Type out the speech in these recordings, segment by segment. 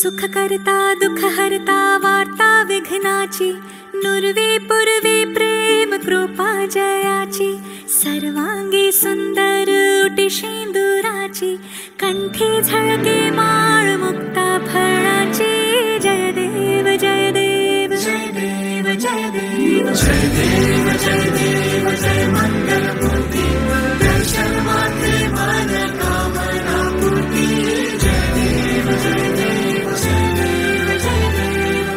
सुख करता दुःख हरता वार्ता विघ्नाची, नुरवे पुरवे प्रेम कृपा जयाची, सर्वांगी सुंदर उटी शेंदुराची, कंठी झळके माळ मुक्ता फळाची। जय देव जय देव जय देव जय देव जय देव जय देव जय मंगलमूर्ति, दर्शन मात्रे मन कामना पूर्ति। जय देव जय देव जय देव जय देव।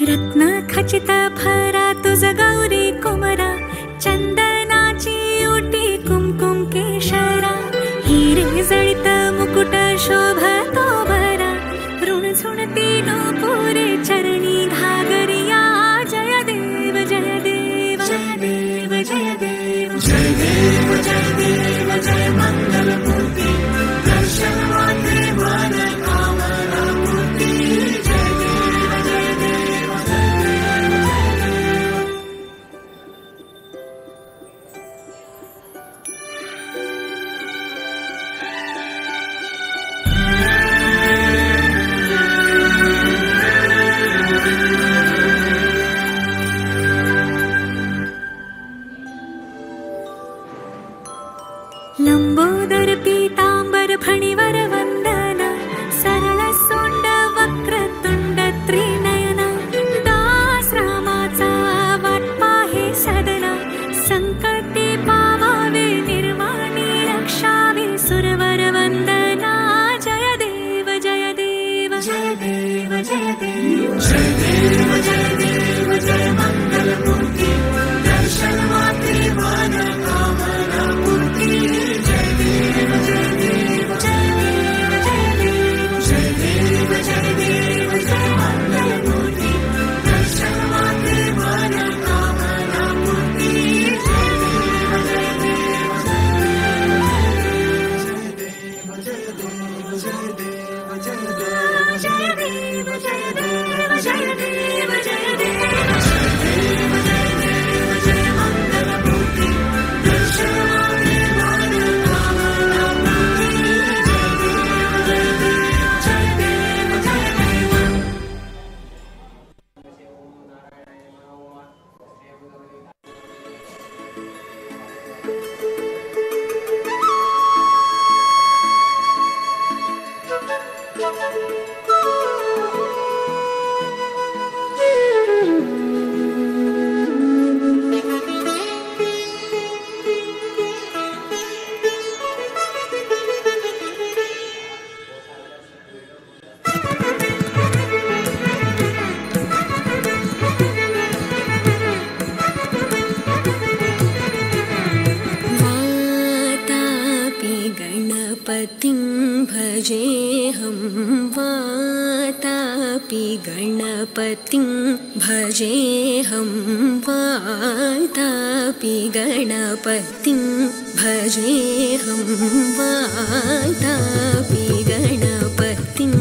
रत्न खचित फरा तुझ गौरी कुमरा, चंदनाची उटी कुमकुम केशरा, हिरे जडित मुकुट शोभतो बरा, ऋणझुणती नूपुरे चरणी घागरिया। जय देव जय देव जय देव जय देव जय देव जय देव जय मंगलमूर्ति, दर्शन मात्रे मन कामना पूर्ति। जय देव जय देव जय देव जय देव। लंबोदर पीतांबर फणिवर वंदना, सरळ सोंड वक्रतुंड त्रिनयना, दास रामाचा वाट पाहे सदना, संकटे पावावे निर्वाणी रक्षावे सुरवर वंदना। जय देव जय देव जय देव जय देव जय देव जय देव जय मंगलमूर्ति, दर्शन मात्रे मन कामना पूर्ति। जय देव जय देव जय देव जय देव जय देव जय देव जय मंगलमूर्ति, दर्शन मात्रे मन कामना पूर्ति। जय देव जय देव जय देव जय देव जय देव जय देव जय देव जय देव जय देव जय देव देव जय देव जय मंगलमूर्ति, दर्शन मात्रे मन कामना पूर्ति। जय देव जय देव जय देव जय देव। वातापि गणपतिं भजेऽहं, वातापि गणपतिं भजेऽहं, वातापि गणपतिं भजेऽहं, वातापि गणपतिं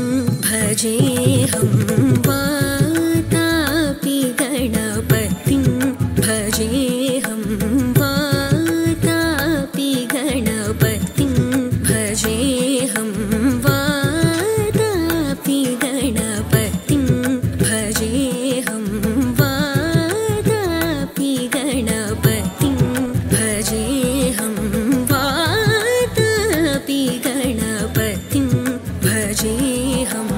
भजेऽहं, वातापि गणपतिं भजेऽहं, वातापि गणपतिं भजेऽहं, वातापि गणपतिं भजेऽहं, वातापि गणपतिं भजेऽहं, वातापि गणपतिं भजेऽहं,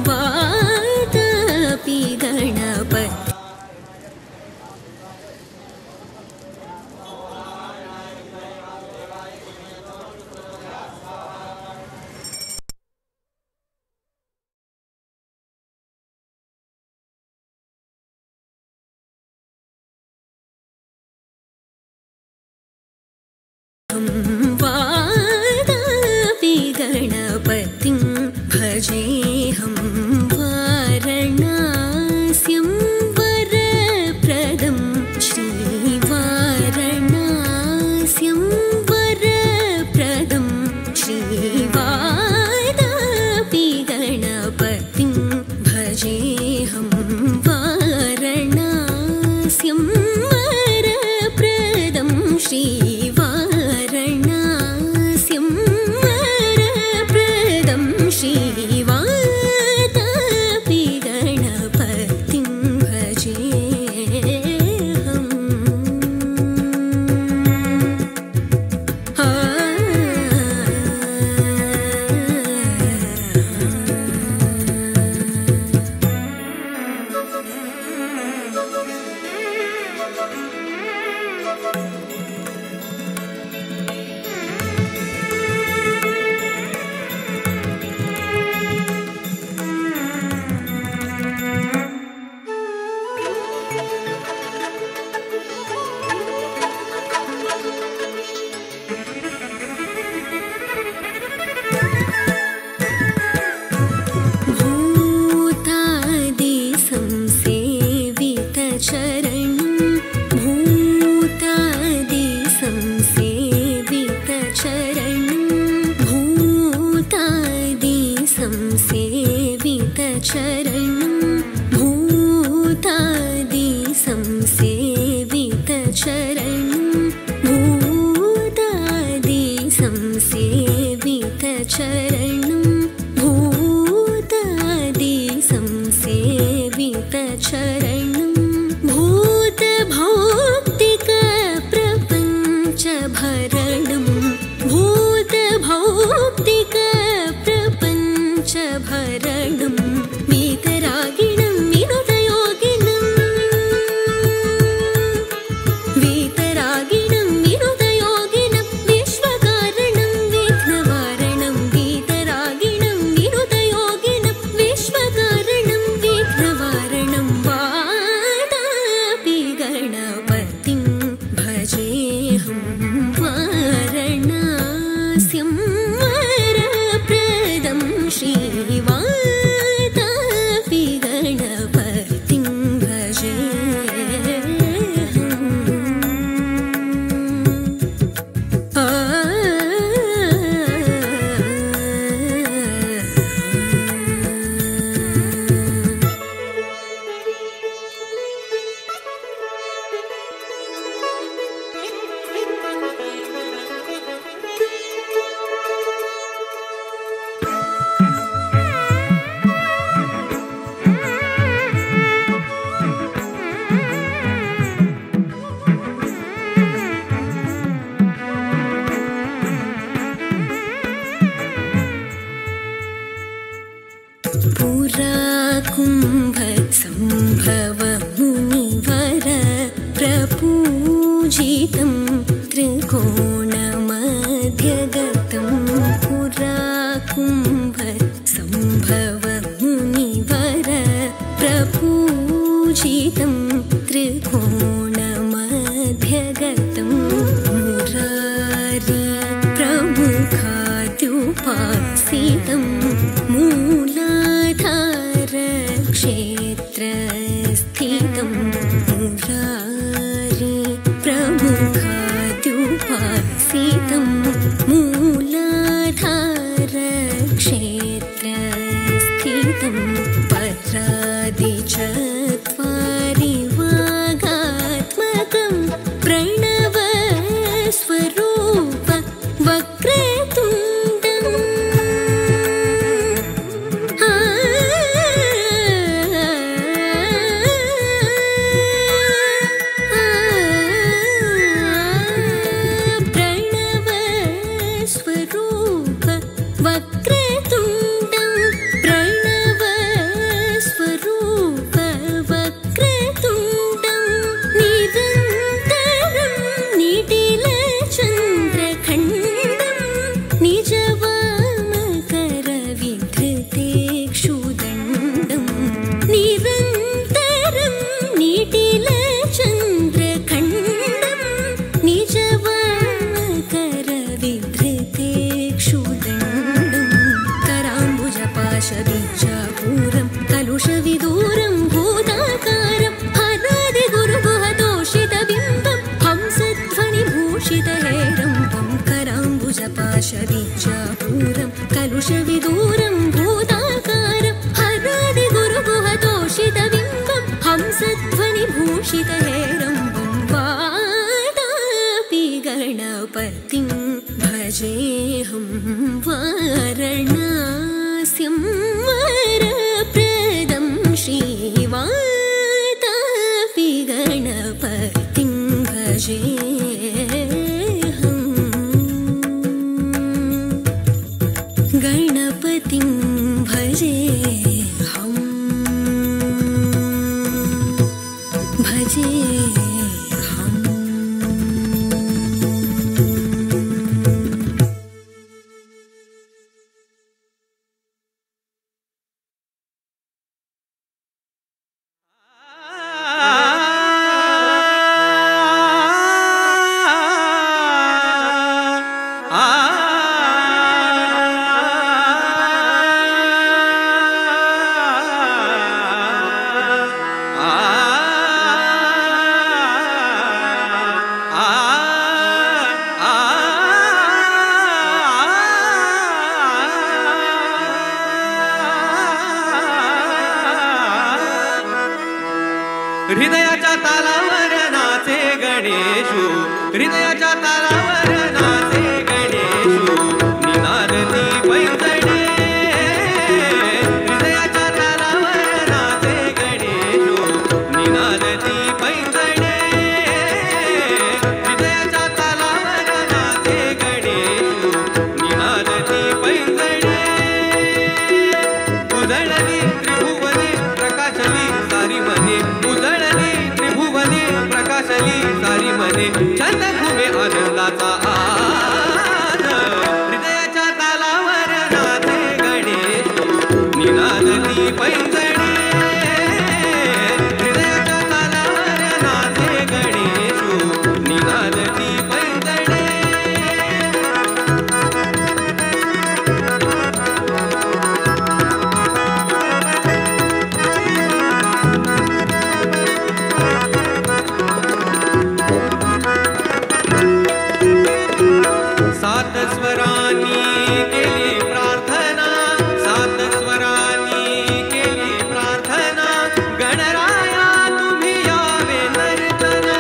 वातापि गणपतिं। वातापि गणपतिं भजेऽहं, वारणास्यं वरप्रदं श्रीवारणास्यं वरप्रदं श्रीवातापि गणपतिं चरणं भूतादि संसेवित चरणं भूतादि संसेवित चरणं भूतादि संसेवित चरणं भूतभौक्तिक प्रपञ्च भरणं भूतभौक्तिक प्रपञ्च भरणं वीतरागिणं विनुतयोगिनं वीतरागिणं विनुतयोगिनं विश्वकारणं विघ्नवारणं वीतरागिणं विनुतयोगिनं विश्वकारणं विघ्नवारणं वातापि गणपतिं भजेऽहं वारणास्यं वरप्रदं श्रीवातापि गणपतिं भजेऽहम्। पुरा कुम्भ सम्भव मुनिवर प्रपूजितं त्रिकोणमध्यगतं पुरा कुम्भ सम्भव मुनिवर प्रपूजितं त्रिकोणमध्यगतं मुरारी प्रमुखाद्युपासितं मूलाधार क्षेत्रस्थितं मुरारी प्रमुखाद्युपासितं मूलाधार क्षेत्रस्थितं परादि चत्वारि वागात्मकं प्रणव स्वरूप वक्रतुण्डम् प्रणव स्वरूप वक्रतुण्डं प्रणव स्वरूप वक्रतुण्डं निरन्तरं निटिलचन्द्रखण्डं निजवामकरविधृतेक्षुदण्डं निरन्तरं निटिलचन्द्रखण्डं निजवामकरविधृतेक्षुदण्डं कराम्बुजपाशबीजापूरं कलुषविदूरं भूताकारं हरादिगुरुगुहतोषितबिम्बं हंसध्वनिभूषितहेरम्बं कराम्बुजपाशबीजापूरं कलुषविदूरं भूताकारं हरादिगुरुगुहतोषितबिम्बं हंसध्वनिभूषितहेरम्बं वातापि गणपतिं भजेऽहं वारणास्यं वरप्रदं श्रीवातापि गणपतिं भजेऽहम्। गणपतिं हृदयाच्या तालावर नाचे गणेशू निनादती पैंजणे. हृदयाच्या तालावर नाचे गणेशू निनादती पैंजणे. हृदयाच्या तालावर नाचे गणेशू निनादती पैंजणे. उजळली त्रिभुवने प्रकाशली सारी मने. उजळली त्रिभुवने प्रकाशली सारी मने. छंद घुमे आनंदाचा आज. हृदयाच्या तालावर नाचे गणेशू निनादती पैंजणे. हृदयाच्या तालावर नाचे गणेशू निनादती पैंजणे. सात स्वरांनी केली प्रार्थना. सात स्वरांनी केली प्रार्थना. गणराया तुम्ही यावे नर्तना.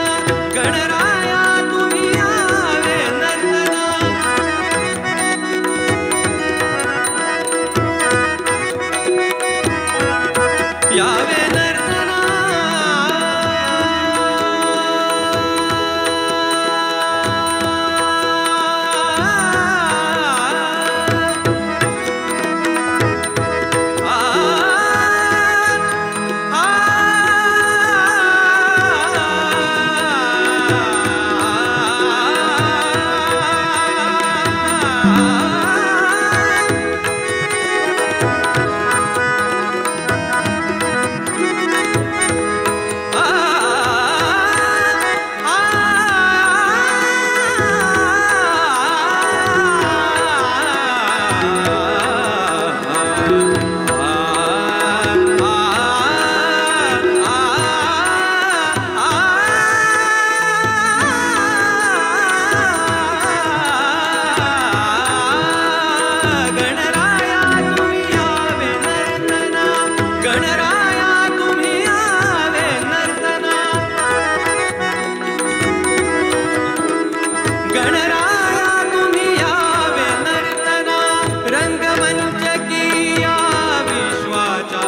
गणराया तुम्ही यावे नर्तना. यावे नर्तना. गणराया तुम्ही यावे नर्तना. गणराया तुम्ही यावे नर्तना. गणराया तुम्ही यावे नर्तना. रंगमंच किया विश्वाचा.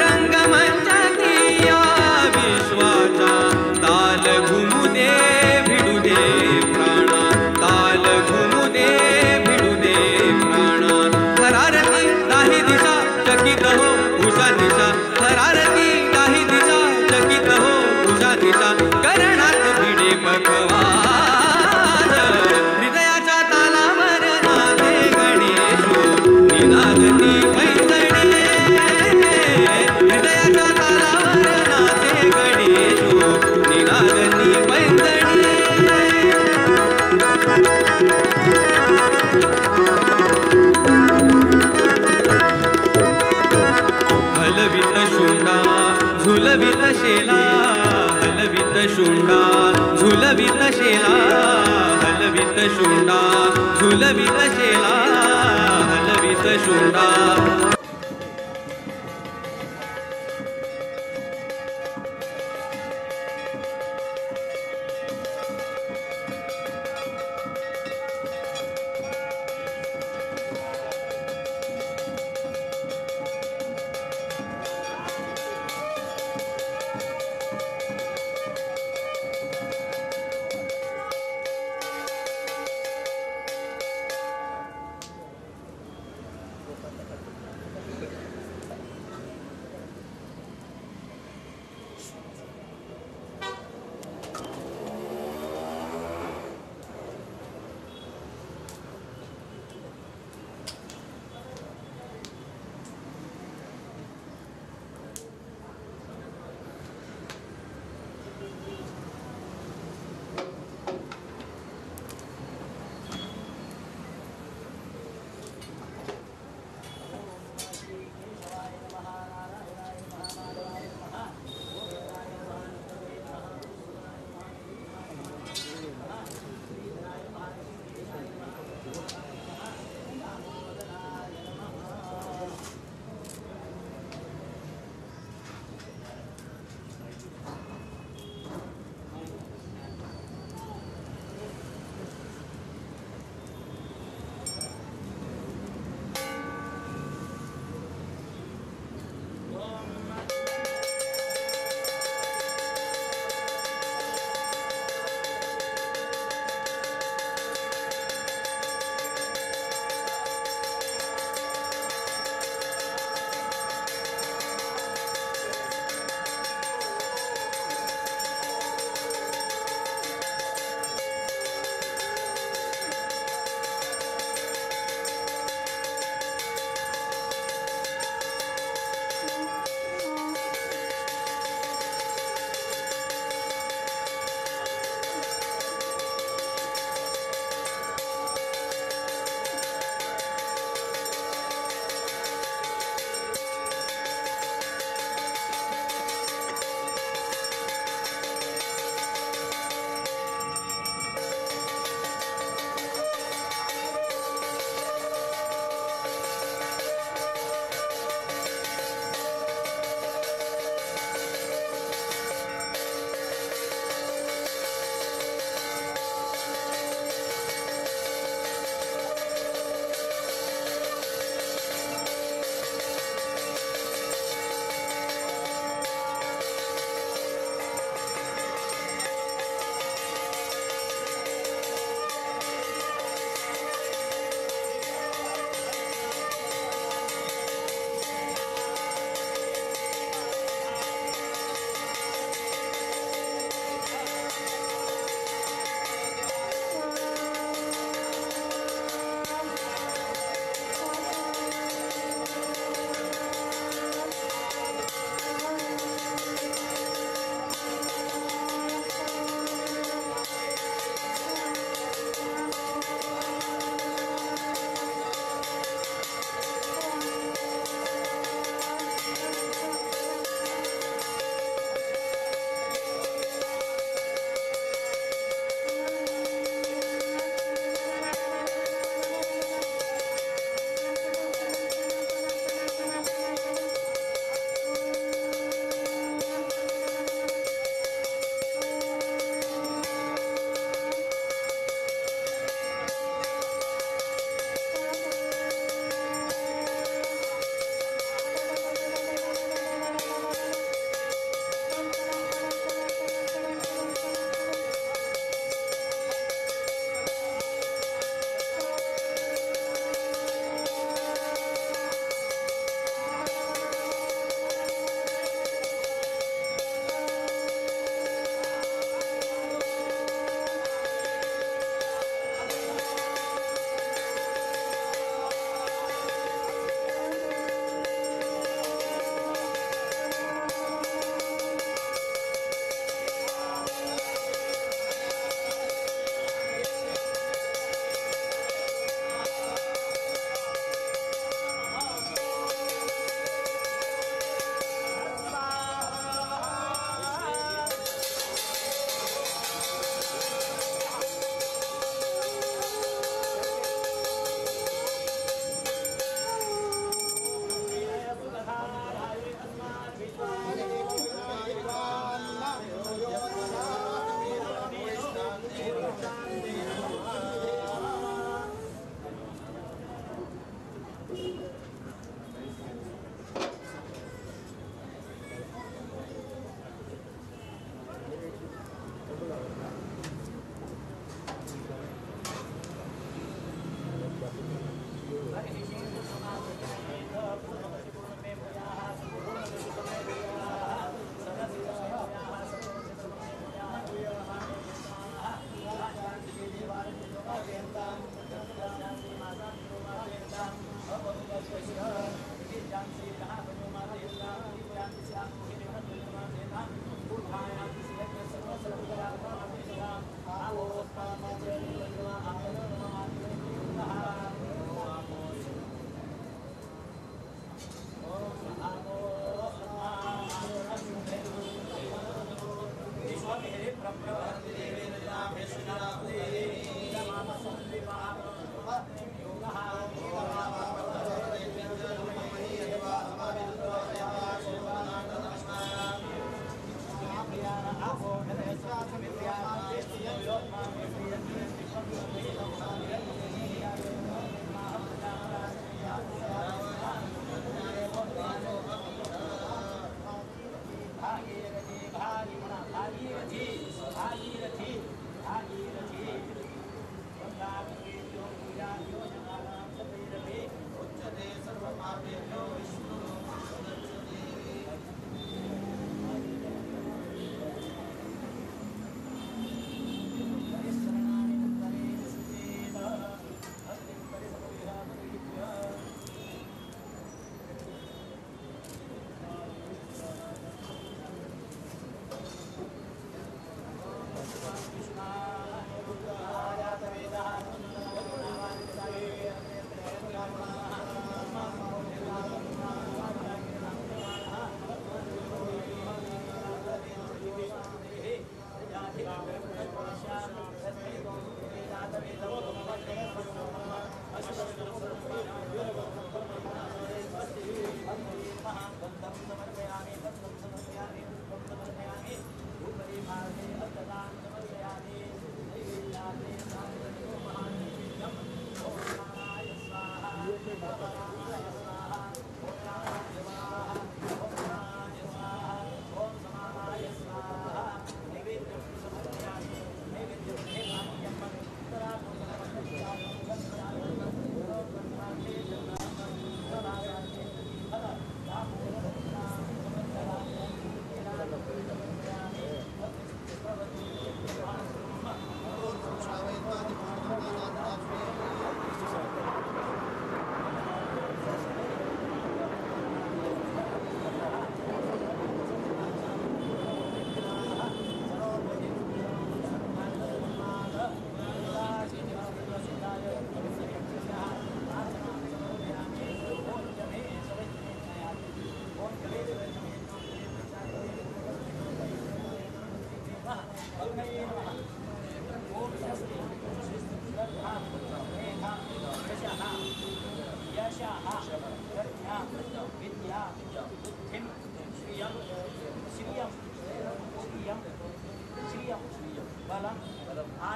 रंगमंच किया विश्वाचा. ताल घुमू दे भिडू दे प्राणा. ताल घुमू दे भिडू दे प्राणा. थरारती दाही दिशा चकित हो उषा दिशा. थरारती दाही दिशा चकित हो उषा दिशा. करणात भिडे पखवाज. हृदयाच्या तालावर नाचे गणेशू निनादती पैंजणे. हृदयाच्या तालावर नाचे गणेशू निनादती पैंजणे. हलवित शुंडा झुलवित शेला. हलवित शुंडा झुलवित शेला. हलवित शुंडा झुलवित शेला. हलवित शुंडा.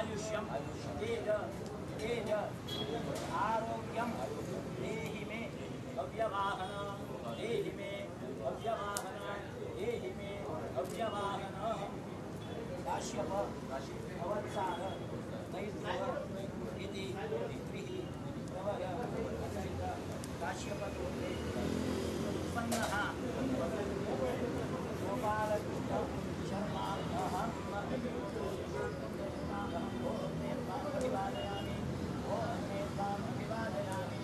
आयुष्यम तेज तेज आरोग्यम देहि मे अव्यवाहन देहि मे अव्यवाहन देहि मे अव्यवाहन। काश्यप अवत्सार मैत्र इति त्रिः प्रवर कथित काश्यप गोत्रे उत्पन्नः गोपालकृष्ण शर्मा अभिवादयामि अभिवादयामि अभिवादयामि।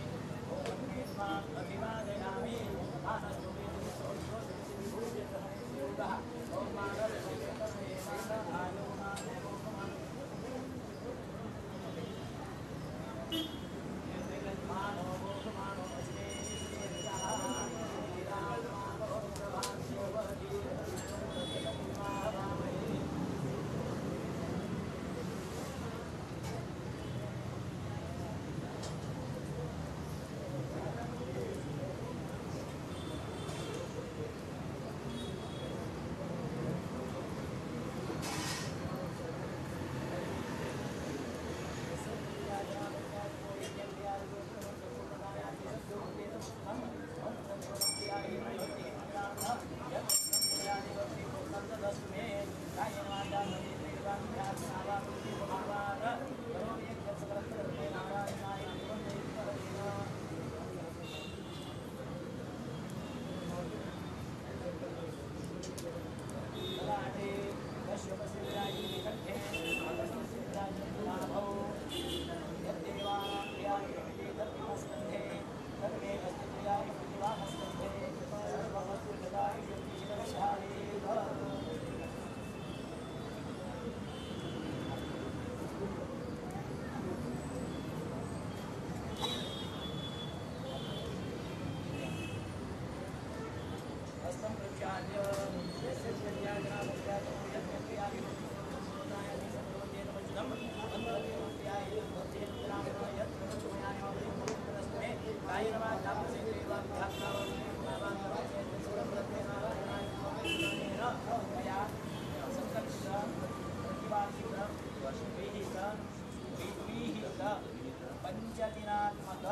पंचदिनात्मक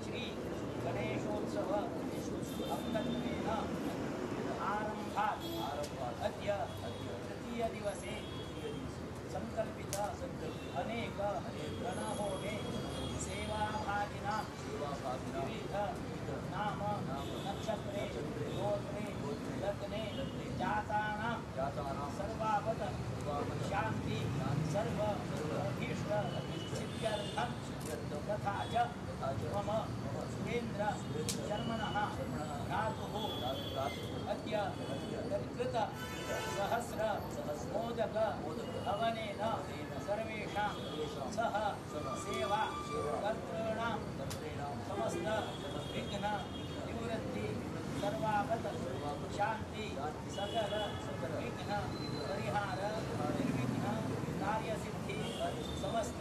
श्री गणेशोत्सव अंगत्वेन आरंभात् अद्य तृतीय दिवसे संकल्पित अनेक गणहोमे सेवाभागिनां विविध नाम नक्षत्रे गोत्रे लग्ने जातानां सर्वापद शांति सर्व अभीष्ट सिद्ध्यर्थं तथा च मम सुरेन्द्र शर्मणः भ्रातुः अद्य तत्कृत सहस्र मोदक हवनेन सर्वेषां सह सेवा कर्तॄणां समस्त विघ्न निवृत्ति सर्वापद शांति सकल विघ्न परिहार निर्विघ्न कार्यसिद्धि समस्त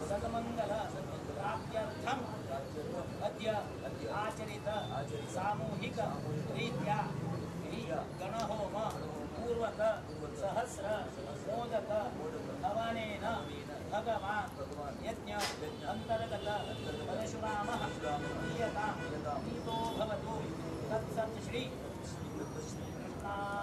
सन्मंगल प्राप्त्यर्थं अद्य आचरित सामूहिक रीत्या गणहोम पूर्वक सहस्र मोदक हवनेन भगवान यज्ञ अंतर्गत परशुरामः दीयतां प्रीतो भवतु। तत्सत् श्री कृष्णार्पणमस्तु।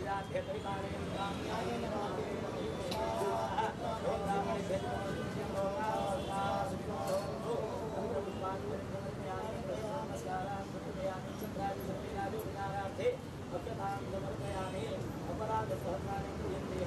प्रजाभ्य परिपालयन्तां न्यायेन मार्गेण समर्पयामि। अक्षतां समर्पयामि। अपराध सहस्राणि क्रियन्ते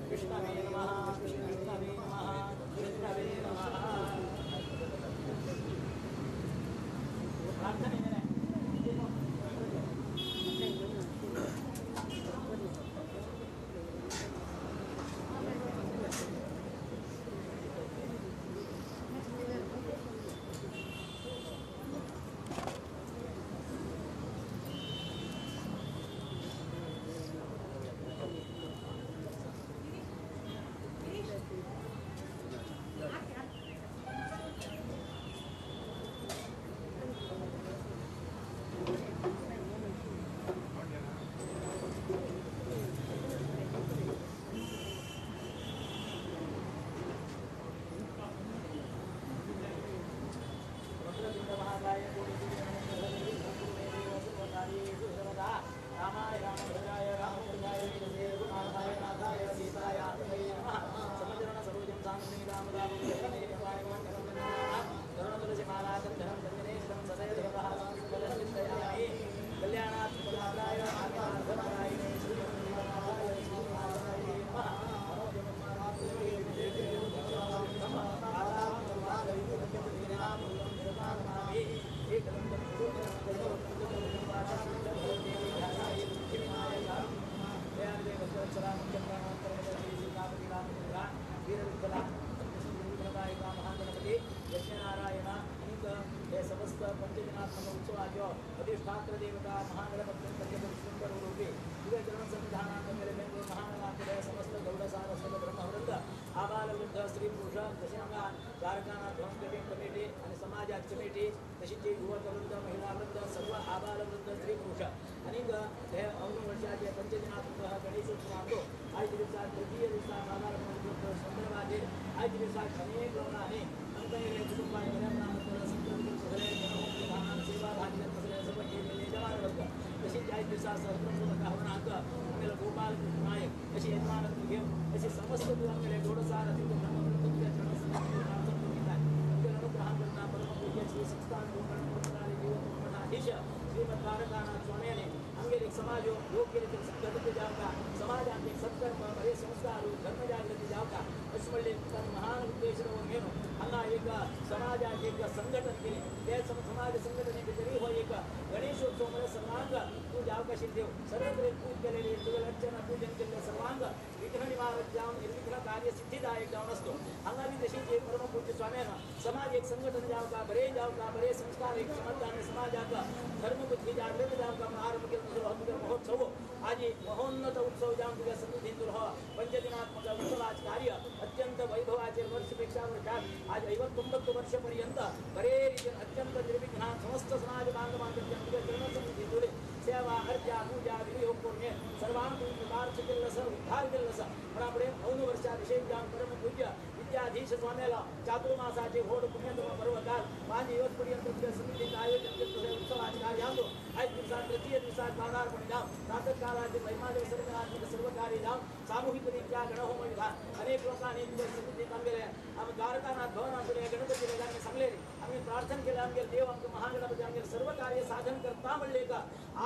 कृष्णवे नमः। कृष्णवे नमः। कृष्णवे नमः। प्रार्थने रामाय रामभद्राय रामचंद्राय वेदसे रघुनाथाय नाथाय सीताय आत्मये नमः। समचरण सरोजं सानुने रामदामं करुणतुलसीमालाकन्धरं सन्निवेशं सदैव संस्कलचिन्तयामि। कल्याणात्मकाय आत्मार्थपरायणे श्रीरामाय श्रीरामाय नमः। यज्ञनारायण अनेक हे समस्त पंचदिनात्मक उत्सवाचो अधिष्ठात्र देवता महागणपत्यंतर्गत विष्णुकर रूपी तुझे चरण सन्निधानांत बेंगळूर महानगरातील समस्त गौड सारस्वत ब्रह्मवृंद आबाल वृद्ध स्त्री पुरुष तसे हांगा द्वारकानाथ भवन कमिटी आणि समाजात कमिटी तशीच युवक वृंद महिला वृंद सर्व आबाल वृद्ध स्त्री पुरुष अनेक हे अवनी वर्षाचे पंचदिनात्मक गणेशोत्सवांतो आयज दिवसा तृतीय दिवसा साधारण संदर्भाचेर आयज दिवसाक अनेक लोकांनी सेवा भागीरथ सर्व केलेले जवान तशीच आयज दिवसा सहस्रमोदक हवनाक आमगेलो गोपाल कृष्ण नायक अशी यजमानत्व घेवन अशी समस्त आमगेले गौडसार प्रार्थना करीतात। आमगेले अनुग्रह करता परमपूज्य श्री संस्थान गोकर्ण मठाधीश श्रीमद द्वारकानाथ स्वाम्याने आमगेले समाज योग्य रीतीन संघटित जावका समाजात एक सत्कर्म बरे संस्कार धर्म जागृती जावका अशें म्हणलें महान उद्देश घेवन हांगा एक समाजाक एक संघटन केलें। ते समाज संघटने भितरय हो एक गणेशोत्सव म्हळ्यार सर्वांग तूं जावका देव सर्व तरेन पूज केलेली तुवें अर्चना पूजन केल्लें सर्वांग विघ्न निवारक जावन निर्विघ्न कार्य सिद्धिदायक जावन आसतो। हांगा बी तशीच एक परमपूज्य स्वाम्यान समाज एक संघटन जावका बरें जावका बरे संस्कार एक समजदार समाजाक धर्मबुद्धी जागृत जावका म्हूण आरंभ केलो हो तुगेलो महोत्सव आज महोन्नत उत्सव जावन तुज्या सन्निधींत हो पंचदिनात्मक उत्सवाचे कार्य अत्यंत वैभवाचेर वर्षपेक्षा वर्षात आज 59 वर्षपर्यंत बरे रीतीन अत्यंत निर्विघ्नान समस्त समाज बांधवांच्या तुज्या चरण सन्निधींतुले सेवा अर्चा पूजा विनियोग करून सर्वांक कृतार्थ केल्लो आसा उद्धार केल्लो आसा म्हणून फुडें 9 वर्षा विशेष जावन परमपूज्य विद्याधीश स्वाम्याला चातुर्मासाचे व्हड पुण्यतम पर्वकाल 5 दिवस पर्यंत तुज्या सन्निधीत आयोजन केल्लो उत्सवाचे कार्यांतो आयज दिवसा तृतीय दिवसा पादार्पण जावन प्रातःकालाचे महिमादेव सर्वनात्मक सर्व कार्य जावन सामूहिक रित्या गणहोम विधान अनेक लोकांनी तुज्या सन्निधीत आमगेले आमी द्वारकानाथ भवनांतुले गणपती आमी सांगले आमी प्रार्थना केलें आमगेले देव आमकां महागणपती आमगेले सर्व कार्य साधन करता म्हणलें एक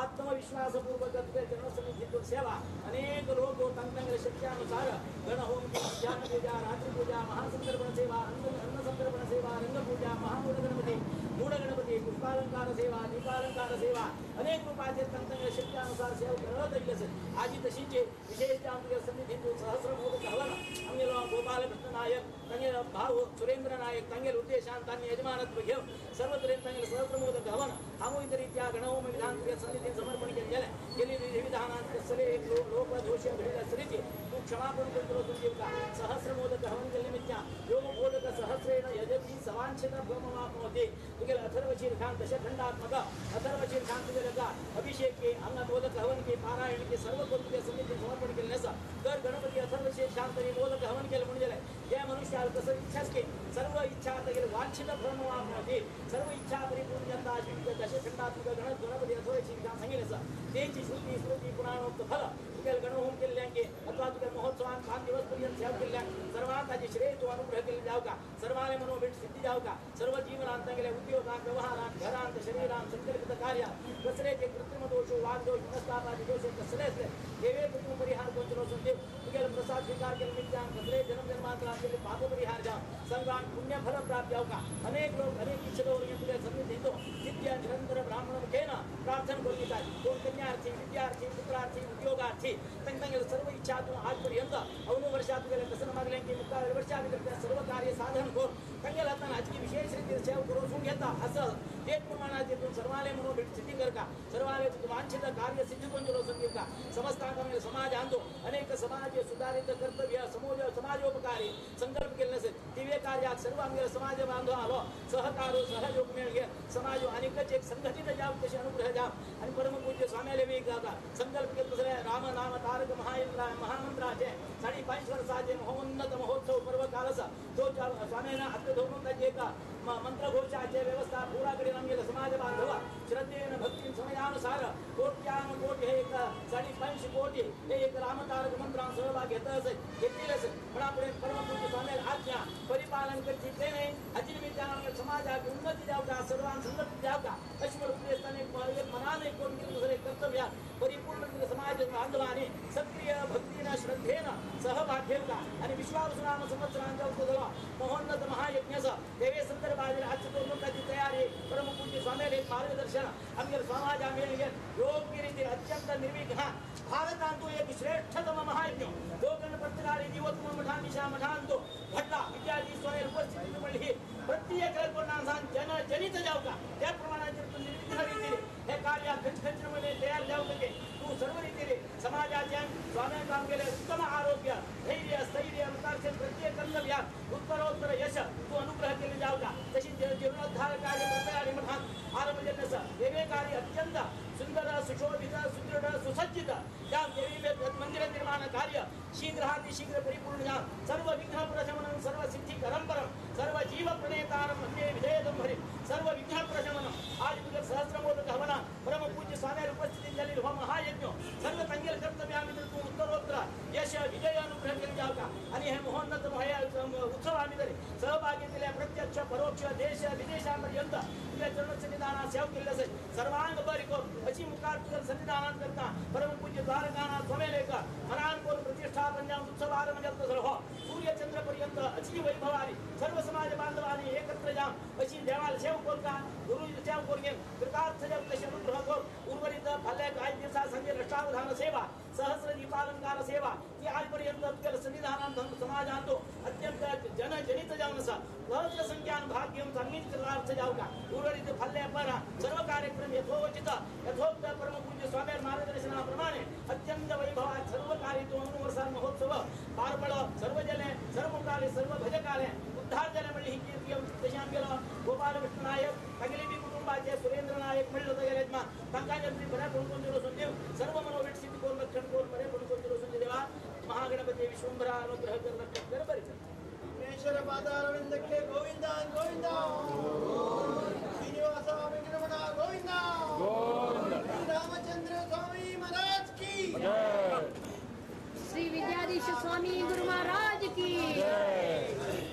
आत्मविश्वासपूर्वक तुज्या चरण सन्निधीतून सेवा अनेक लोक तांकां शक्त्यानुसार गणहोम मध्याह्न पूजा रात्री पूजा महासंतर्पण सेवा अन्न संतर्पण सेवा रंगपूजा महामूढ गणपती मूढ गणपती पुष्पालंकार सेवा दीपालंकार सेवा अनेक रूपाचे तांकां शक्त्यानुसार सेवा करत आयिल्ले आसत। आजी तशीच विशेष आमच्या सन्निधींतून सहस्र मोदक हवन आमगेलो गोपालकृष्ण नायक तांगेलो भाव सुरेंद्र नायक तांगेले उद्देशान तांणी यजमानत्व घेवन सर्व तरेन तांगेले सहस्र मोदक हवन सामूहिक रित्या गणहोम विधान तुज्या सन्निधीन समर्पण केलें गेली विधिविधानांत सगळे एक लोक दोष घडिल्ले आसतरीच तूं क्षमापण करतलो तुजें सहस्र मोदक हवन केल्ले निमित्तान योग मोदक सहस्रेण यजती वांछित फलमाप्नोति तुगेले अथर्व शीर्षान दशखंडात्मक अथर्व शीर्षान तुगेले अभिषेक के हांगा मोदक हवन के पारायण के सर्व करून तुगे समिती समर्पण केल्लें आसा तर गणपती अथर्व शीर्षान तरी मोदक हवन केलें म्हणून जालें हे मनुष्याक कसो इच्छाच की सर्व इच्छा तगेले वांछित फलमाप्नोति सर्व इच्छा परिपूर्ण जाता अशी दशखंडात्मक गणपती अथर्व शीर्षान सांगिल्लें आसा तेची श्रुती स्मृती पुराणोक्त फल तुगेले गणहोम केल्ल्यांके अथवा तुगेले महोत्सवान 5 दिवस पर्यंत सेवा केल्ल्यांक सर्वांक ताजे श्रेय तूं अनुग्रह केल्ले जावका सर्वांले मनोभीट सिद्धी जावका सर्व जीवनांत तांगेले उद्योगांत व्यवहारांत घरांत शरीरांत संकल्पित कार्यात कसले जे कृत्रिम दोषो वाग्दोष मनस्तापादी दोष कसले असले देवे तूं परिहार करचो वचून देव तुगेले प्रसाद स्वीकार केले निमित्तान कसले जन्म जन्मांतरान केल्ले पाप परिहार जावन सर्वांक पुण्य फल प्राप्त जावका अनेक लोक अनेक इच्छा दवरून तुगे सन्निधी नित्य निरंतर ब्राह्मण मुखेन प्रार्थना करून दितात कोण कन्यार्थी विद्यार्थी पुत्रार्थी उद्योगार्थी तांगेले सर्व इच्छा तूं आजपर्यंत अवनु वर्षा तुगेले कसं मागलें की मुखार वर्षा भितर सर्व कार्य साधन करून तांगेले हातान आजकी विशेष रीतीन सेवा करून घेता असं तेच प्रमाणात तूं सर्वाले मनोभीट सिद्धी करका सर्वाले वांछित कार्य सिद्धी करून वचून दिवका समस्त आमगे समाजांतो अनेक समाज सुधारित कर्तव्य समाजोपकारी संकल्प केल्ले असेल दिव्य कार्याक सर्व आमगे समाज बांधव आलो सहकारो सहयोग मेळगे समाज आनीकच एक संघटित जाव तशें अनुग्रह जाव आनी परमपूज्य स्वाम्याले बी जाता संकल्प केल्लो तसले राम नाम तारक महामंत्राचे 5.5 वर्साचे महोन्नत महोत्सव पर्व काल आसा तो स्वाम्यान हात धरून ताची एक मंत्रघोषाचे व्यवस्था पुरा कडेन आमगेले समाज बांधव श्रद्धेन भक्तीन समयानुसार कोट्यानुकोटी हे एक 5.5 कोटी हे एक रामतारक मंत्रान सहभाग घेत असेल घेतलेले असेल पण आपण परमपूज्य स्वाम्याले आज्ञा परिपालन करची ते नाही हाची निमित्तान आमगे समाजाक उन्नती जावका सर्वांक संगठित जावका अशें म्हणून उपदेश एक मनान एक करून कितें दुसरें कर्तव्य परिपूर्ण समाज बांधवांनी सक्रिय भक्तीन श्रद्धेन सहभाग घेवका आनी विश्वावसुनाम संवत्सरांच्या उत्सव महोन्नत महायज्ञाचो देवे संदर्भाचेर आजची करून ताची तयारी परमपूज्य स्वाम्याले मार्गदर्शन आमगे समाजा मेळून योग्य रीतीन अत्यंत निर्विघ्न भारतांतु एक श्रेष्ठतम महायज्ञ गोकर्ण पत्रकाळी जीवोत्तम मठांदिशा मठांतु घडला विद्यार्थी स्वामी उपस्थिती म्हणली प्रत्येक कोणासान जन जनित जावका त्या प्रमाणाचेर तूं निर्विघ्न रीतीन हे कार्य खंचखंचमध्ये तयार जावं तूं सर्व रीतीने समाजाच्या स्वाम्यांक आमगेले उत्तम आरोग्य धैर्य स्थैर्य मुखारचे प्रत्येक कर्तव्यात उत्तरोत्तर यश तूं अनुग्रह केले जावका तशी जीर्णोद्धार कार्य प्रतयारी मठांत आरंभ केल्लें आसा देवे कार्य अत्यंत सुंदर सुशोभित सुदृढ सुसज्जित त्या देवी मंदिर निर्माण कार्य शीघ्रातिशीघ्र परिपूर्ण जावन सर्व विघ्न प्रशमनं सर्व सिद्धी करंपरम सर्व जीव प्रणेतारं वंदे विधेयतं हरिं सर्व विघ्न प्रशमनं आज तुझं सहस्रमोदक हवना परमपूज्य स्वाम्यार उपस्थिती झालेली हो महायज्ञ सर्व तांगेले कर्तव्या तूं उत्तरोत्तर यश विजय अनुग्रह केले जावका आणि हे महोन्नत उत्सवा भितर सहभागी केल्ल्या प्रत्यक्ष परोक्ष देश विदेशापर्यंत तुझ्या चरण सन्निधानात सेवा केल्ली असेल सर्वांग बरी करून अशी मुखार तुझ्या सन्निधानात करता परमपूज्य द्वारकानाथ स्वाम्याले मनान करून प्रतिष्ठापन जावन उत्सव आरंभ जाता हो सूर्यचंद्र पर्यंत अशी वैभवानी सर्व समाज बांधवांनी एकत्र जावन अशी देवाला सेवा करता गुरु सेवा करून घेवन कृतार्थ जावन तशें अनुग्रह करून उर्वरित फाल्यां कांय दिवसा संजे लक्षावधान सेवा सहस्र दीपालंकार सेवा ती आजपर्यंत तुगेल्या सन्निधानान समाजांतो अत्यंत जनजनित जावन आसा सहस्र संख्यान भाग घेवन सांगीत कृतार्थ जावका उर्वरित फाल्यां परा सर्व कार्यक्रम यथोचित यथोक्त परमपूज्य स्वाम्यार मार्गदर्शनाप्रमाणे अत्यंत वैभवात सर्व कार्य तो अनुवर्सान महोत्सव पार पडलो सर्व जले सर्व मुखाले सर्व भजकाले उद्धार जाले म्हणली ही कीर्ती तशें आमगेलो गोपालकृष्ण नायक तागेले बी कुटुंबाचे सुरेंद्र नायक म्हणलो तागेले यजमान तांकां बऱ्या पणकोन वचून देव सर्व मनोभीट सिद्धी करून रक्षण करून बरें पणकोन वचून देवा महागणपती विश्वंभरा अनुग्रह कर रक्षण कर बरें कर विघ्नेश्वर पादारविंदಕ್ಕೆ ಗೋವಿಂದ ಗೋವಿಂದ ಶ್ರೀನಿವಾಸ ವೆಂಕಟರಮಣ ಗೋವಿಂದ ಗೋವಿಂದ ರಾಮಚಂದ್ರ ಸ್ವಾಮಿ ಮಹಾರಾಜ್ ಕಿ ಜೈ. श्री विद्याधीश स्वामी गुरु महाराज की जय.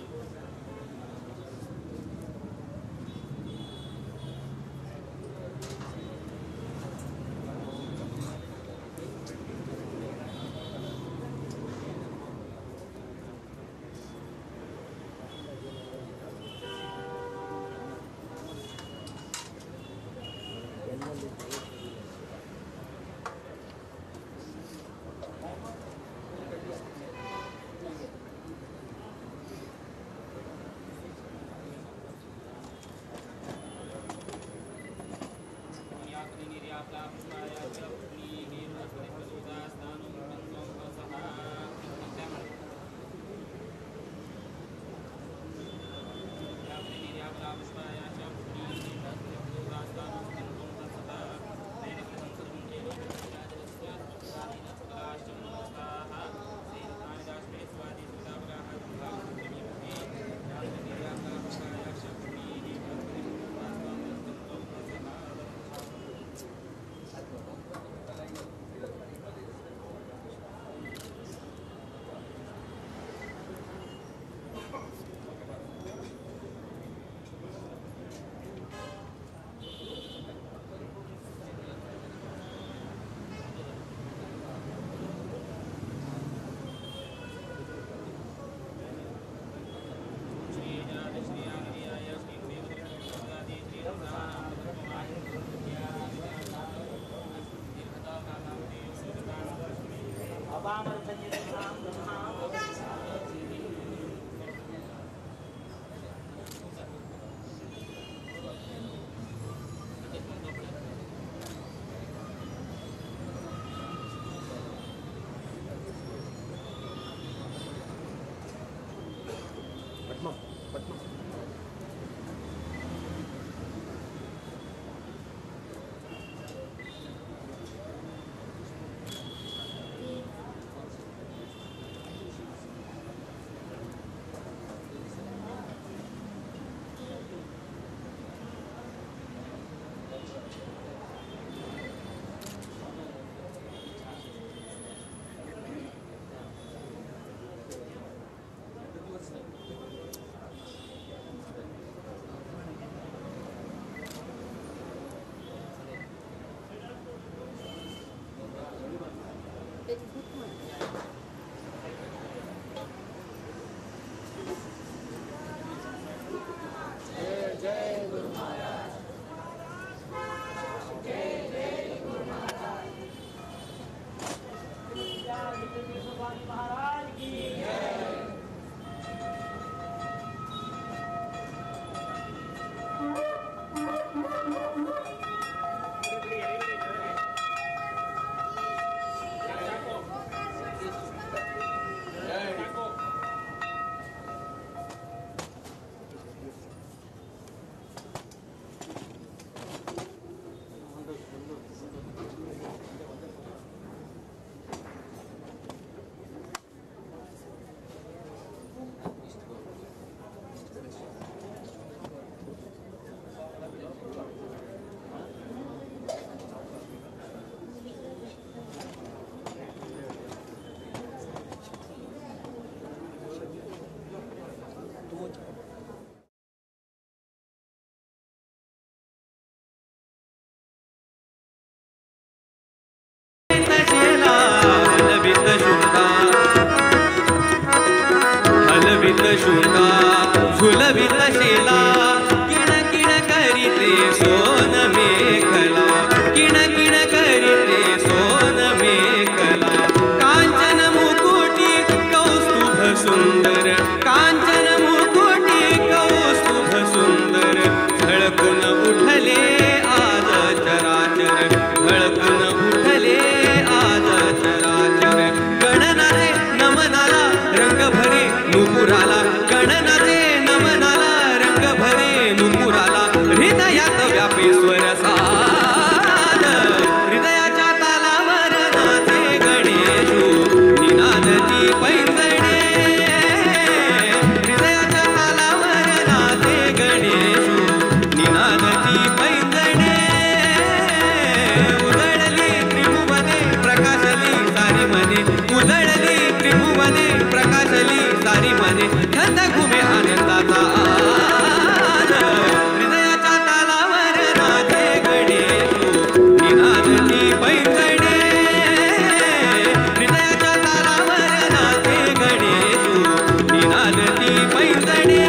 शुंडा झुलवित शेला, किण किण करीते सोन मेखला, किण किण करीते सोन मेखला। कांचन मुकुटी कौस्तुभ सुंदर, कांचन मुकुटी कौस्तुभ सुंदर, झळकून उठले आज चराचर, झळकून उठले आज चराचर। गणनाचे नमनाला रंग भरे नुपुराला, गणनाचे नमनाला रंग भरे नुपुराला, हृदयात व्यापेश्वर साद, हृदयाच्या तालावर नाचे गणेशू निनादती पैंजणे, हृदयाच्या तालावर नाचे गणेशू निनादती पैंजणे। उजळली त्रिभुवने प्रकाशली सारी मने, उजळली त्रिभुवने प्रकाशली सारी मने, थंड घुमे आनंदाचा आद, हृदयाच्या तालावर नाचे गणेशू निनादती पैंजणे, हृदयाच्या तालावर नाचे गणेशू निनादती पैंजणे,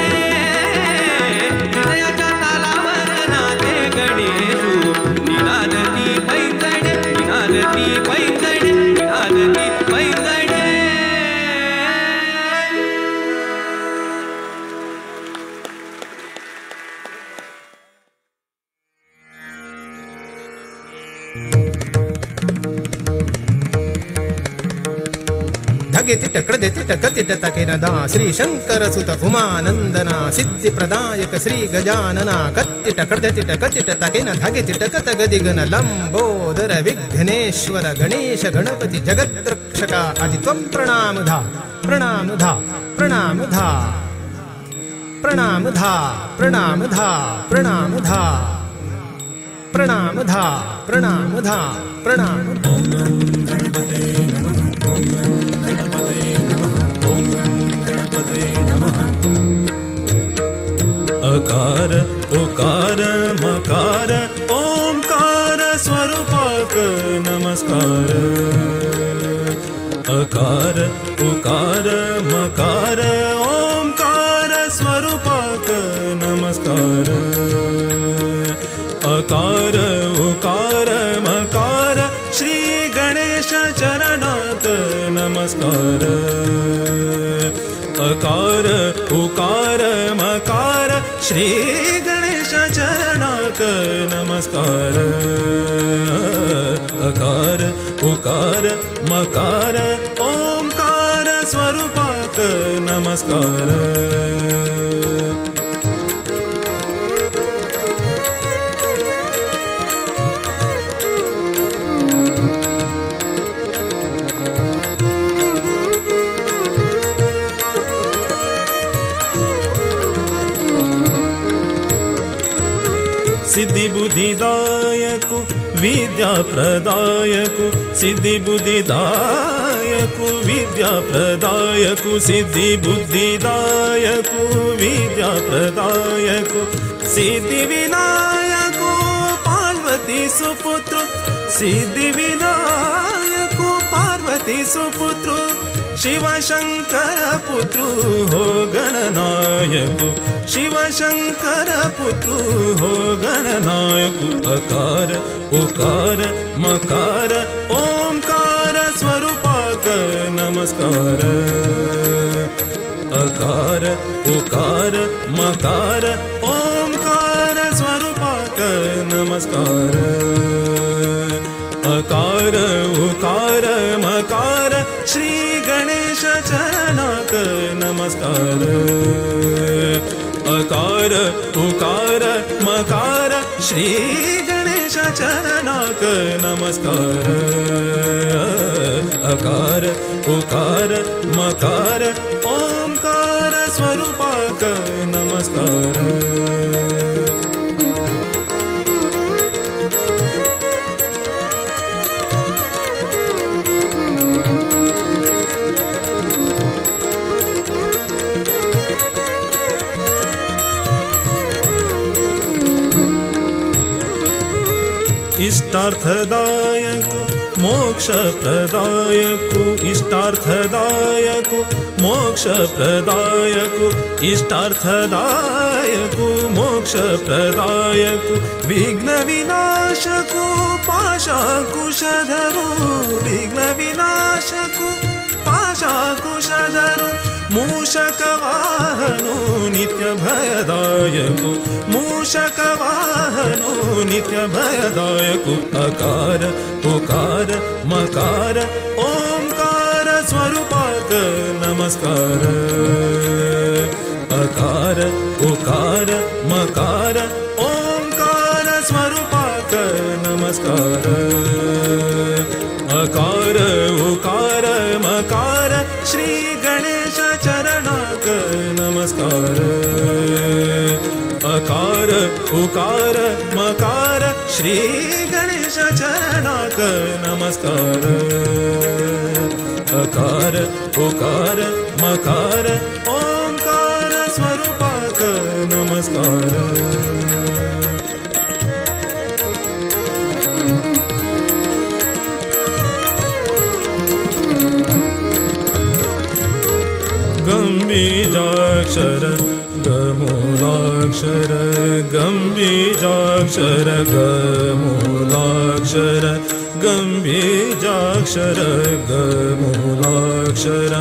हृदयाच्या तालावर नाचे गणेशू निनादती पैंजणे, निनादती पैंजणे, निनादती पैंजणे। धगे तिटक तिटक तिटक दा श्री शंकर सुत उमानंदना सिद्धि प्रदायक श्री गजानना कत्तिटक तिटक तिटक धगे तिटक तगदिगन लंबोदर विघ्नेश्वर गणेश गणपति जगद्रक्षका आदि त्वं प्रणाम धा प्रणाम धा प्रणाम धा प्रणाम धा प्रणाम धा प्रणाम धा प्रणाम धा प्रणाम धा प्रणाम। अकार उकार मकार ओंकार स्वरूपाक नमस्कार। अकार उकार मकार ओंकार स्वरूपाक नमस्कार। अकार उकार मकार श्री गणेश चरणात नमस्कार। अकार उकार मकार श्री गणेश चरणात नमस्कार। अकार उकार मकार ओंकार स्वरूपात नमस्कार। सिद्धि बुद्धिदायक विद्या प्रदायक, सिद्धि बुद्धिदायक विद्या प्रदायक, सिद्धि बुद्धिदायक विद्या प्रदायक, सिद्धि विनायक पार्वती सुपुत्र, सिद्धि विनायक पार्वती सुपुत्र, शिव शंकर पुत्र हो गणनायक, शिव शंकर पुत्र हो गणनायक। अकार उकार मकार ओंकार स्वरूपाक नमस्कार। अकार उकार मकार ओंकार स्वरूपाक नमस्कार। अकार उकार मकार श्री गणेश चरणात नमस्कार। अकार उकार मकार श्री गणेश चरणात नमस्कार। अकार उकार मकार ओंकार स्वरूपाक नमस्कार। इष्टार्थदायक मोक्षप्रदायकु इष्टार्थदायकु मोक्षप्रदायकु इष्टार्थदायकु मोक्षप्रदायकु विघ्न विनाशकु पाशाकुशधरु विघ्न विनाशकु पाशाकुशधरु मूषकवाहनो नित्यभयदायकु मूषकवाहनो नित्यभयदायकु अकार उकार मकार ओंकार स्वरूपाक नमस्कार अकार उकार मकार ओंकार स्वरूपाक नमस्कार अकार उकार मकार श्री गणेश चरणाक नमस्कार अकार उकार मकार श्री गणेश चरणाक नमस्कार अकार उकार मकार ओंकार स्वरूपाक नमस्कार। गंबीजाक्षर गमूलाक्षर गंबीजाक्षर गमूलाक्षर गंबीजाक्षर गमूलाक्षर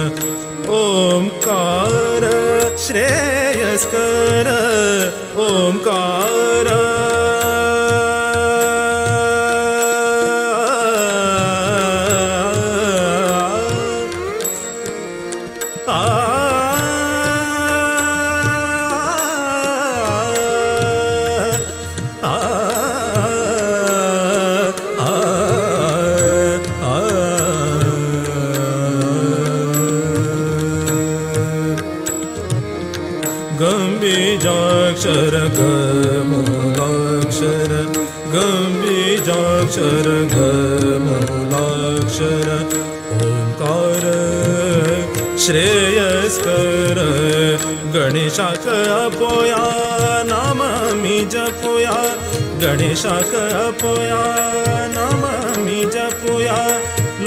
ओंकार श्रेयस्कर ओंकार गंबीजाक्षर गमूलाक्षर गंबीजाक्षर गमूलाक्षर ओंकार श्रेयस्कर गणेशाक अपोया नाम मी जपोया गणेशाक अपोया नाम मी जपोया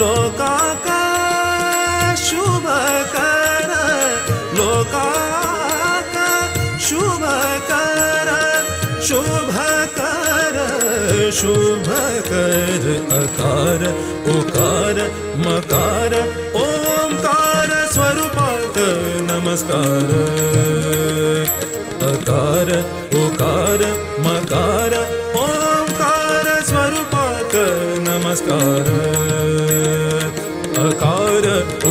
लोकाक शुभ कर लोकाक शुभ कर शुभ कर शुभ कर अकार उकार मकार ओंकार स्वरूपाक नमस्कार अकार उकार मकार ओंकार स्वरूपाक नमस्कार अकार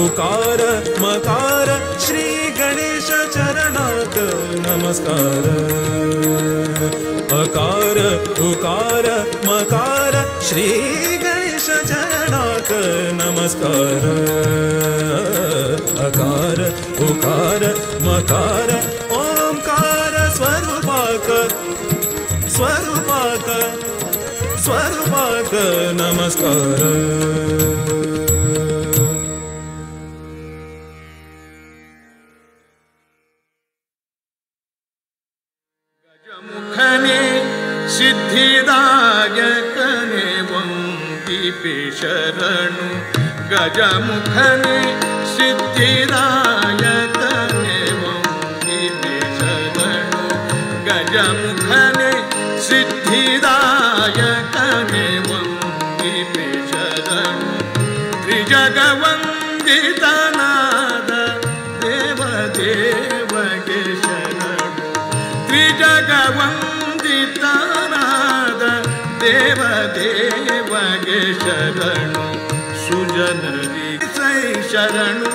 उकार मकार श्री गणेश चरणाक नमस्कार अकार उकार मकार श्री गणेश चरणाक नमस्कार अकार उकार मकार ओंकार स्वरूपाक स्वरूपाक स्वरूपाक नमस्कार। गजमुखने सिद्धिदायकने वंदिपे शरणु गजमुखने सिद्धिदायकने वंदिपे शरणु गजमुखने सिद्धिदायकने वंदिपे शरणु त्रिजगवंदितनाद देव देवगे शरणु त्रिजगवंदितनाद देव देवगे शरणु सुजनरी सै शरणु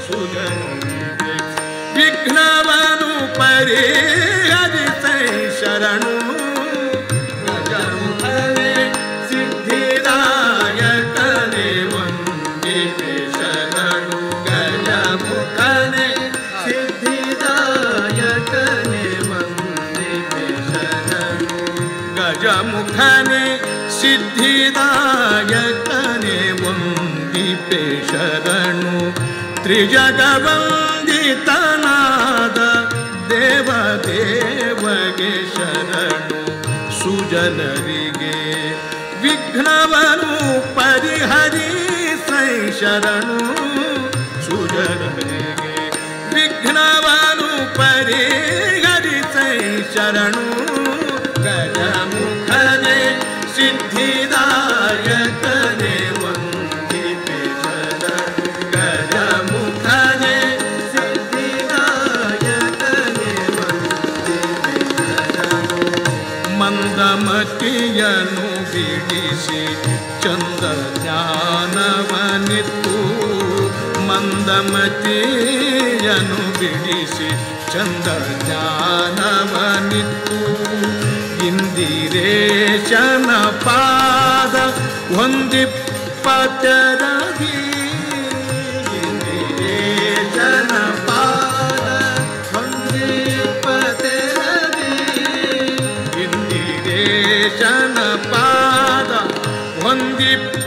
सुजनरी विघ्नवनु परिहरिसै शरणु गजमुखने सिद्धिदायकने वंदिपे शरणु गजमुखने सिद्धिदायकने वंदिपे शरणु गजमुखने सिद्धिदायकने वंदिपे शरणु त्रिजगवंदितनाद देव देवगे शरणु सुजनರಿಗೆ ವಿಘ್ನವನು ಪರಿಹರಿಸೈ ಪರಿಹರಿಸೈ ಶರಣು ಸುಜನರಿಗೆ ವಿಘ್ನವನು ಪರಿಹರಿಸೈ ಶರಣು ಗಜಮುಖನೆ ಸಿದ್ಧಿದಾಯಕನೆ ವಂದಿಪೆ ಶರಣು ಗಜಮುಖನೆ ಸಿದ್ಧಿದಾಯಕನೆ ವಂದಿಪೆ ಶರಣು. ಮಂದಮತಿಯನು ಬಿಡಿಸಿ ಚಂದ ಜ್ಞಾನವನಿತ್ತು ಮಂದಮತಿಯನು ಬಿಡಿಸಿ ಚಂದ ಜ್ಞಾನವನಿತ್ತು ಇಂದಿರೇಶನ ಪಾದ ಹೊಂದಿಪ್ಪತರಗಿ ಇಂದಿರೇಶನ ಪಾದ ಹೊಂದಿಪ್ಪತರಗಿ ಇಂದಿರೇಶನ ಪಾದ ಹೊಂದಿಪ್ಪತರಗಿ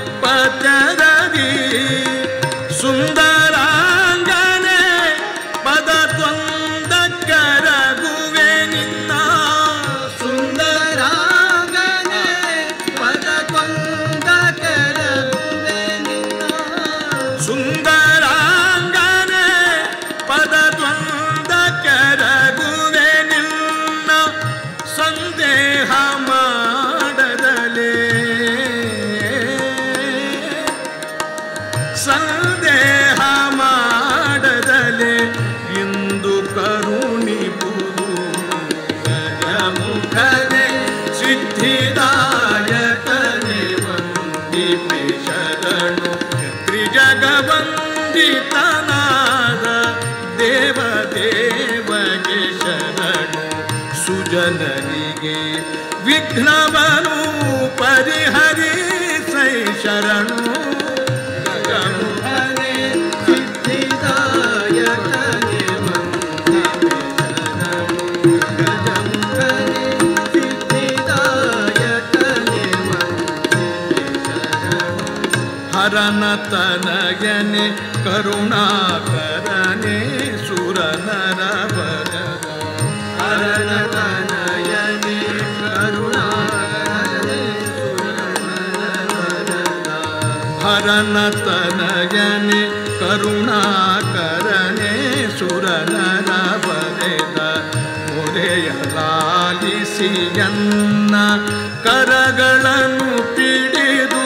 ಸುಂದರಾಂಗನೆ ಪದ ದ್ವಂದ ಕರಗುವೆ ನಿನ್ನ ಸುಂದರಾಂಗನೆ ಪದ ದ್ವಂದ ಕರಗುವೆ ನಿನ್ನ ಸುಂದರಾಂಗನೆ ಪದ ದ್ವಂದ ಕರಗುವೆ ನಿನ್ನ ಸಂದೇಹ ಮಾಡದಲೇ ಸಂದೇಹ ಮಾಡದಲೆ ಇಂದು ಕರುಣಿಬುದು ಗಜಮುಖನೆ ಸಿದ್ಧಿದಾಯಕನೆ ವಂದಿಪೆ ಶರಣು ತ್ರಿಜಗವಂದಿತನಾದ ದೇವ ದೇವಗೆ ಶರಣು ಸುಜನರಿಗೆ ವಿಘ್ನವನು ಪರಿಹರಿಸೈ ಶರಣು ಗಜಮುಖನೆ ಸಿದ್ಧಿದಾಯಕನೆ ವಂದಿಪೆ ಶರಣು ಗಜಮುಖನೆ ಸಿದ್ಧಿದಾಯಕನೆ ವಂದಿಪೆ ಶರಣು. ಹರನ ತನಯನೆ ಕರುಣಾಕರನೆ ಸುರನರ ವರದ ಹರನ ತನಯನೆ ಕರುಣಾಕರನೆ ಸುರನರ ವರದ ಹರನ ತನಯನೆ ಕರುಣಾಕರನೆ ಸುರನರ ವರದ ಮೊರೆಯ ಲಾಲಿಸಿಯನ್ನ ಕರಗಳನ್ನು ಪಿಡಿದು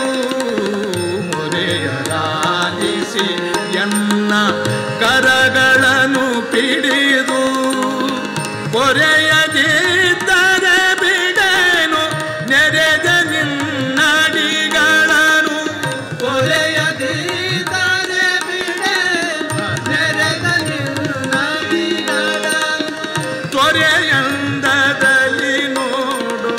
ಮೊರೆಯ ಲಾಲಿಸಿ ಎನ್ನ ಕರಗಳನ್ನು ಪಿಡಿದು ಪೊರೆಯದಿದ್ದರೆ ಬಿಡೇನು ನೆರೆದ ನಿನ್ನಡಿಗಳನ್ನು ಪೊರೆಯದಿದ್ದರೆ ಬಿಡೇನು ನೆರೆದ ನಿನ್ನಡಿಗಳನ್ನು ತೊರೆಯಂದದಲ್ಲಿ ನೋಡು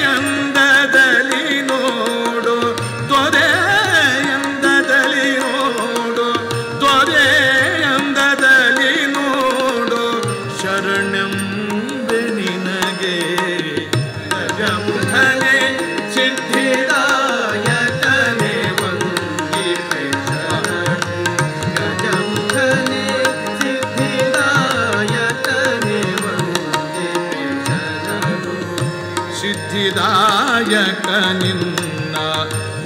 ತೊರೆಯಂದದಲ್ಲಿ ನೋಡು ತೊರೆಯಂದದಲ್ಲಿ ನೋಡು ತೊರೆಯಂದದಲ್ಲಿ ನೋಡು ಶರಣೆಂಬೆ ನಿನಗೆ ಗಜಮುಖನೆ ಸಿದ್ಧಿದಾಯಕನೆ ವಂದಿಪೆ ಶರಣು ಗಜಮುಖನೆ ಸಿದ್ಧಿದಾಯಕನೆ ವಂದಿಪೆ ಶರಣು. ಸಿದ್ಧಿದಾಯಕ ನಿನ್ನ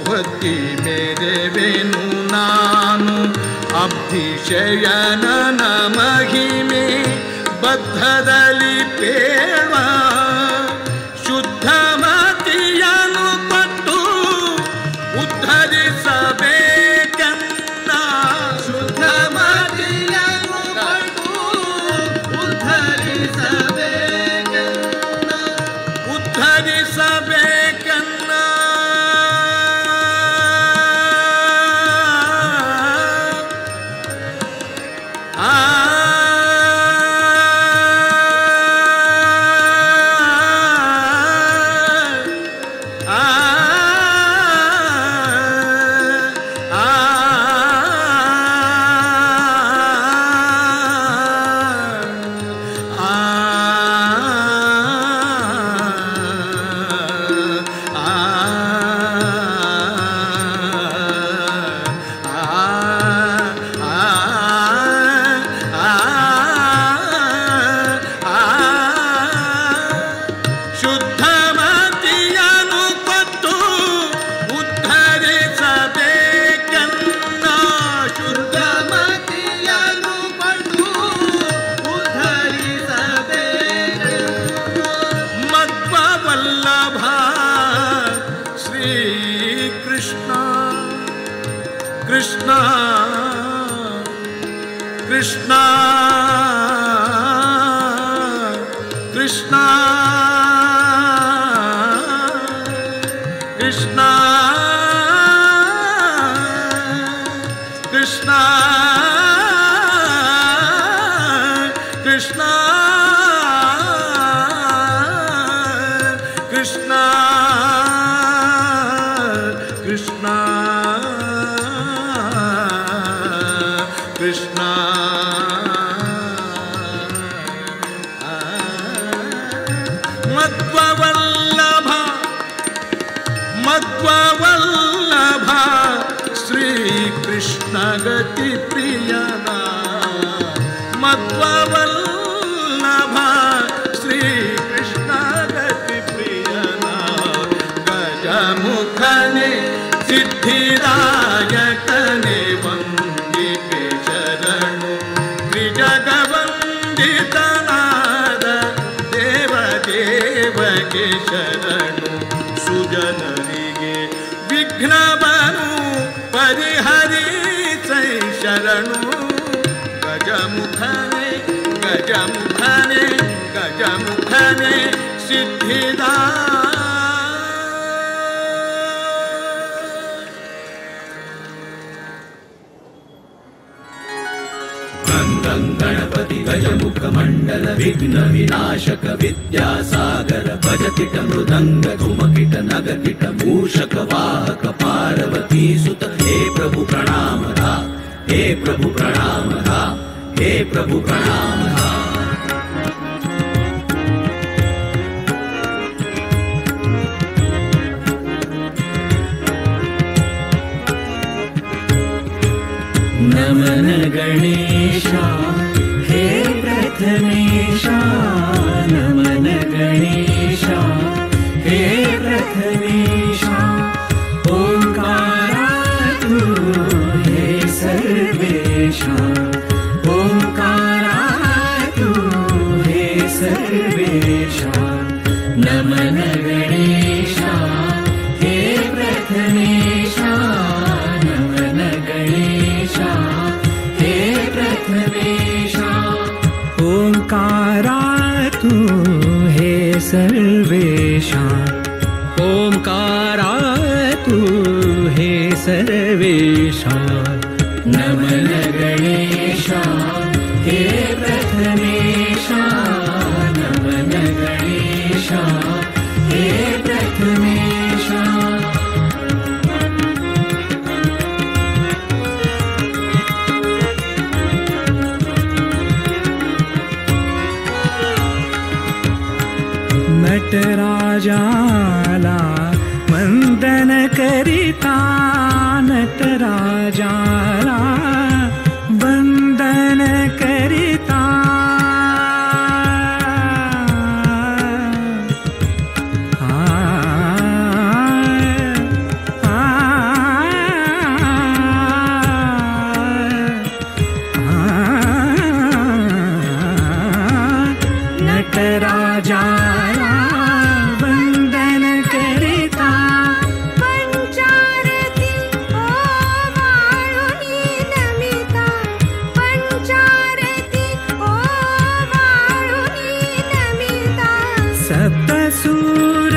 ಹೊತ್ತಿ ಮೇರೆವೆನು ನಾನು ಅಬ್ಧಿಶಯನನ ಮಹಿಮೆ ಬದ್ಧದಲ್ಲಿ ಪೇಳ್ವ ಶುದ್ಧ ಮತಿಯನು ಕೊಟ್ಟು ಉದ್ಧರಿಸಬೇಕನ್ನ ಶುದ್ಧ ಮತಿಯನು ಕೊಟ್ಟು ಉದ್ಧರಿಸಬೇಕನ್ನ ಉದ್ಧರಿಸಬೇಕನ್ನ ಆ ಆ कृष्ण कृष्ण कृष्ण कृष्ण कृष्ण कृष्ण कृष्ण कृष्ण कृष्ण मध्ववल्लभ मध्ववल्लभ श्री कृष्ण गति प्रियना मध्ववल्लभ श्री कृष्ण गति प्रियना गजमुखने सिद्धिदायकने ವಂದಿಪೆ ಶರಣು ತ್ರಿಜಗವಂದಿತನಾದ ದೇವ ದೇವಗೆ ಶರಣು ಸುಜನರಿಗೆ ವಿಘ್ನವನು ಪರಿಹರಿಸೈ ಶರಣು ಗಜಮುಖನೆ ಗಜಮುಖನೆ ಗಜಮುಖನೆ ಸಿದ್ಧಿದಾ. गणपति गजमुख मंडल विघ्न विनाशक विद्यासागर भजकिट मृदंग धूमकिट नगकिट मूषक वाहक पार्वती सुत हे प्रभु प्रणाम धा, हे प्रभु प्रणाम धा, हे प्रभु प्रणाम धा। नमन गणेशा हे प्रथमेशा, नमन गणेशा हे प्रथमेशा, ओंकारा तू हे सर्वेशा, ओंकारा तू हे सर्वेशा, नमन गणेशा हे प्रथमेशा, नमन गणेशा हे प्रथमेशा, ओंकारा तू हे सर्वेशा, ओंकारा तू हे सर्वेशा, नमन गणेशा हे प्रथमेशा, नमन गणेशा हे प्रथमेशा। नटराजाला वंदन करिता, नटराजाला वंदन करिता, आ, आ, आ, नटराजाला वंदन करिता, पंचारती ओ वाळुनी नमिता, पंचारती ओ वाळुनी नमिता, सप्तसूरलय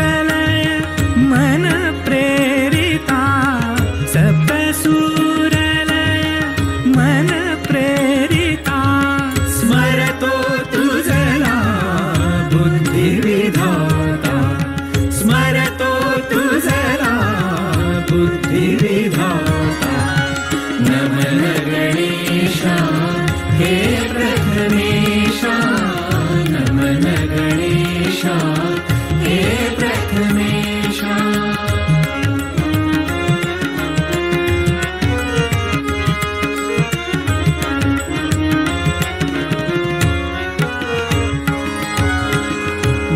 मन प्रेरिता, सप्तसूरलय मन प्रेरिता, स्मरतो तुझला बुद्धिविधाता, स्मरतो तुझला बुद्धिविधाता, नमन गणेशा हे प्रथमेशा, नमन गणेशा हे प्रथमेशा।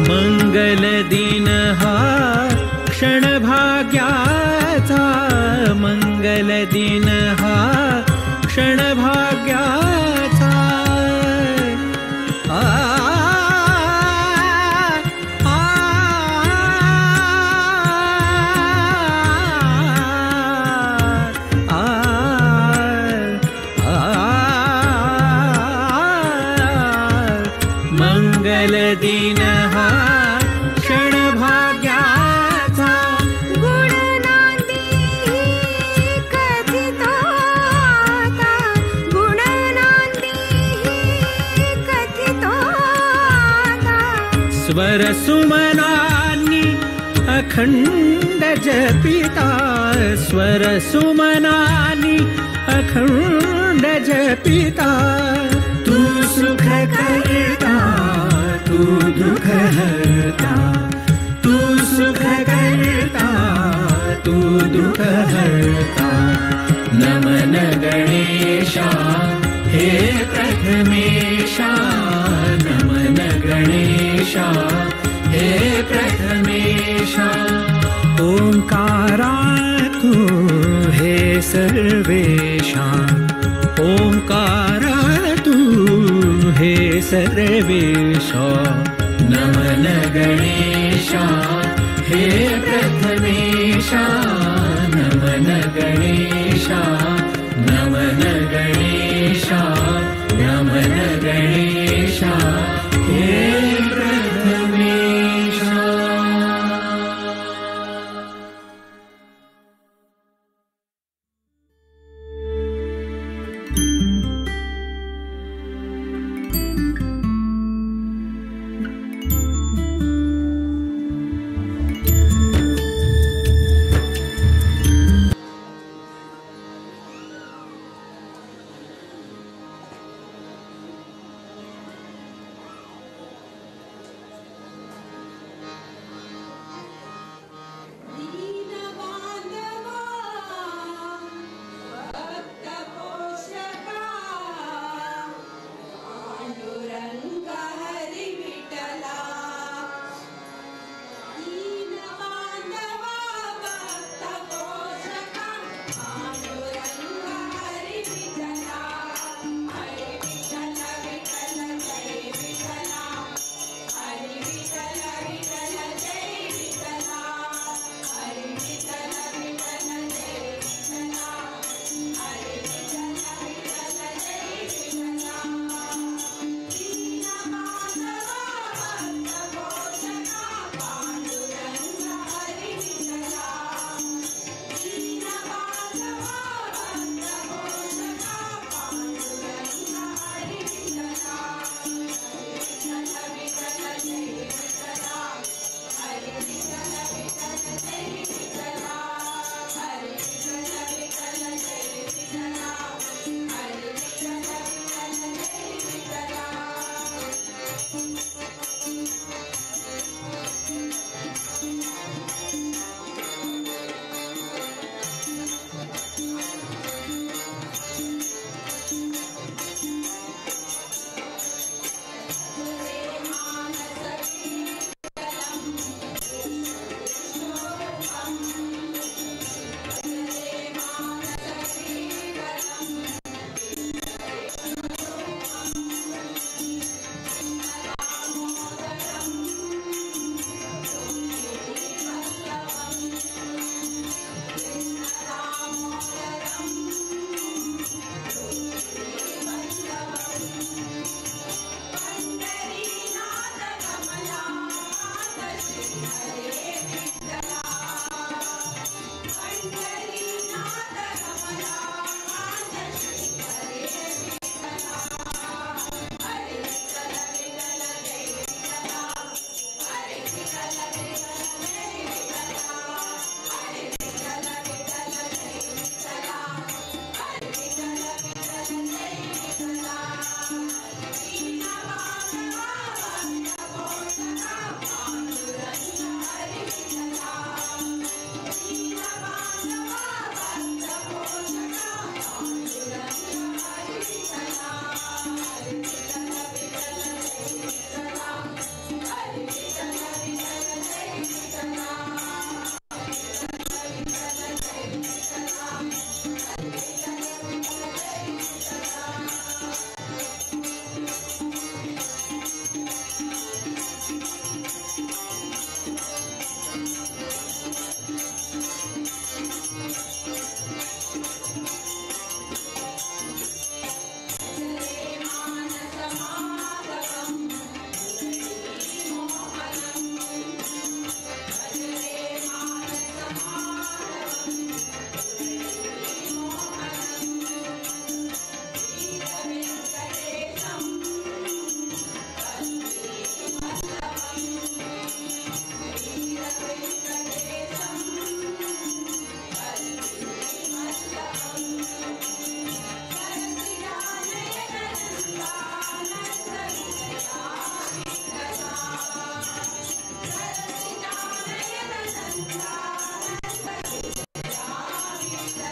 मंगल दिन हा क्षण भाग्याचा, मंगल दिन हा क्षण भाग्याचा, आ, आ, आ, आ, दिन हा क्षण भाग्याचा गुण नांदी कथितो आता गुण नांदी कथितो आता स्वर सुमनानी अखंड जपिता स्वर सुमनानी अखंड जपिता तू सुख करता तू दुख हरता तू सुख करता तू दुख हरता नमन गणेशा हे प्रथमेशा नमन गणेशा हे प्रथमेशा ओंकारा तू हे सर्वेशा ओंकारा तू हे सर्वेशा नमन गणेशा हे प्रथमेशा नमन गणेशा नमन गणेशा नमन गणेशा हे प्रथमेशा।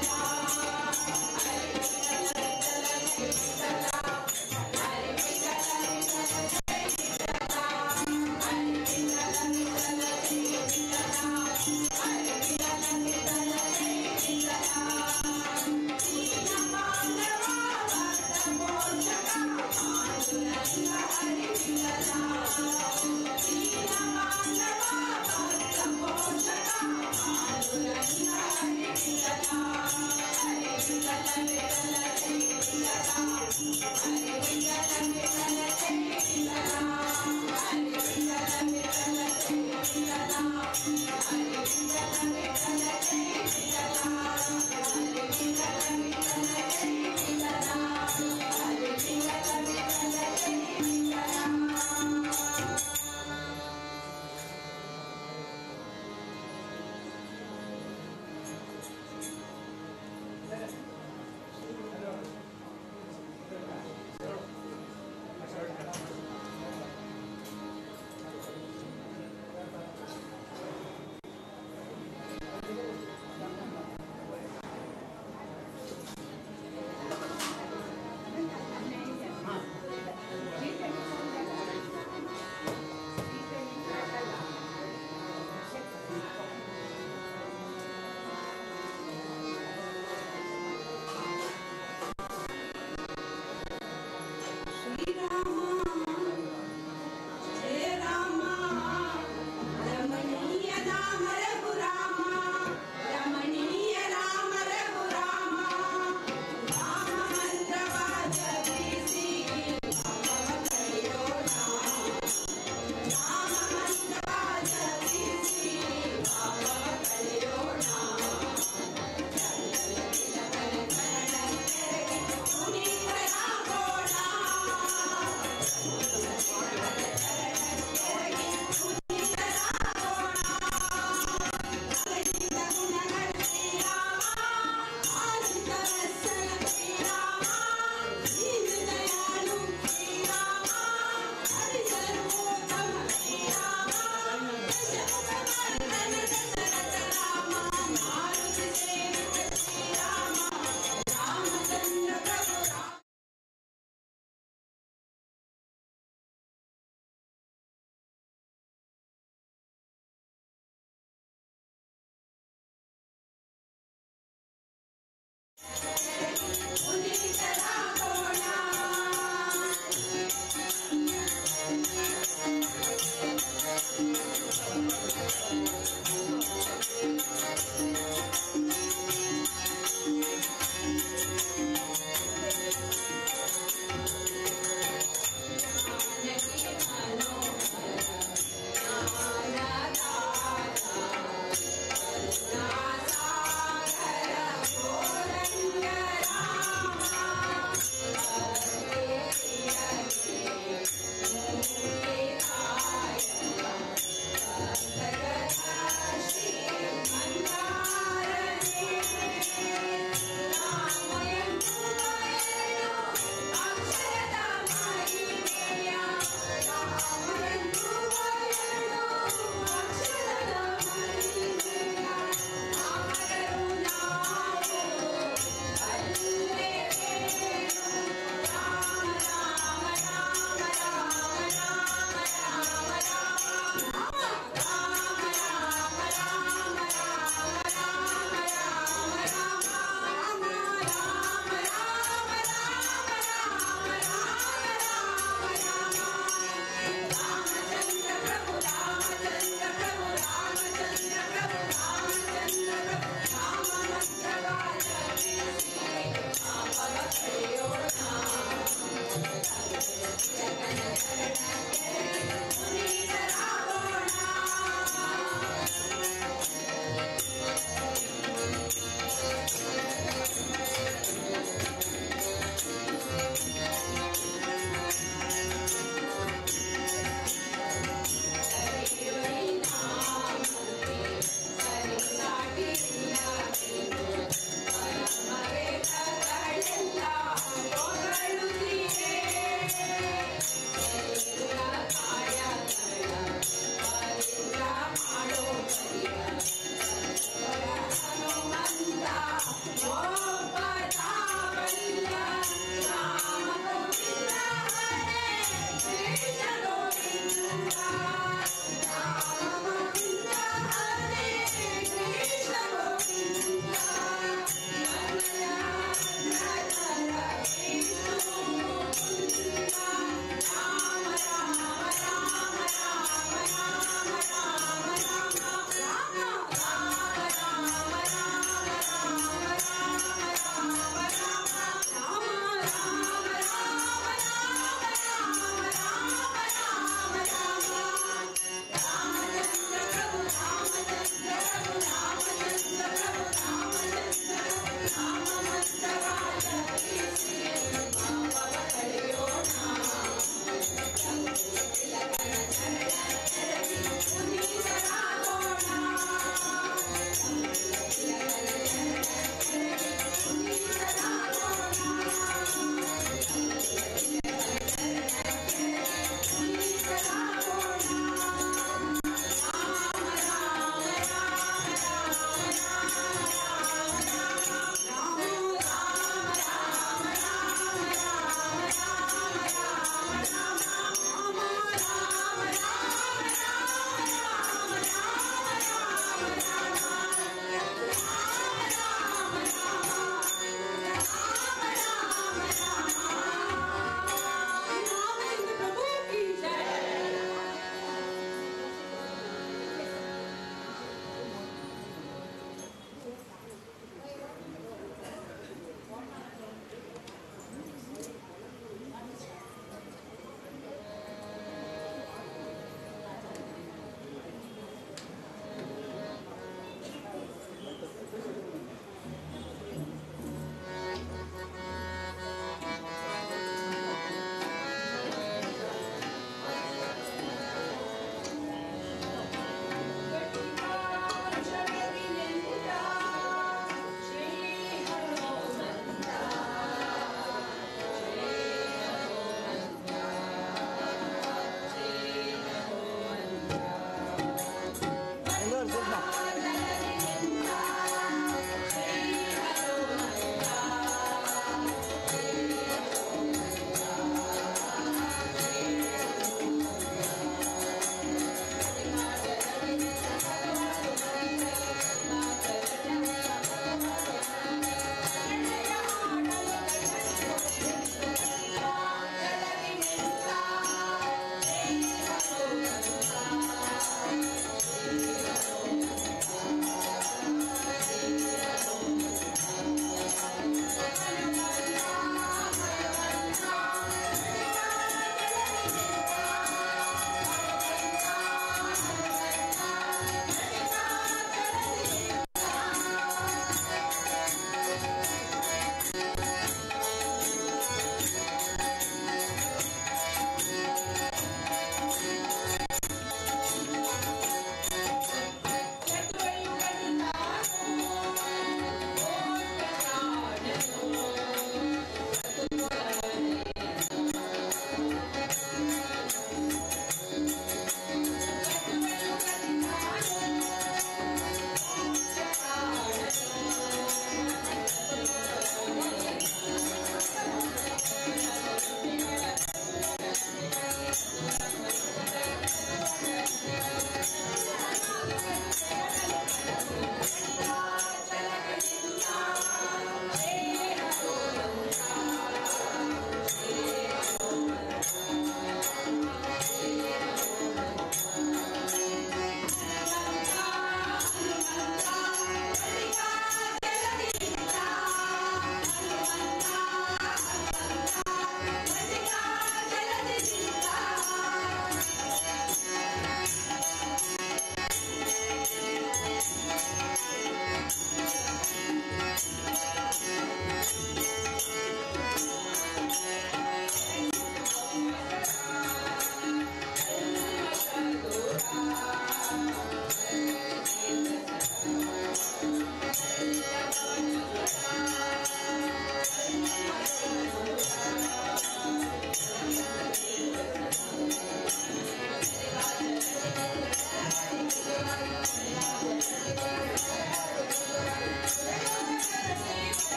Rama.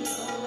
Jai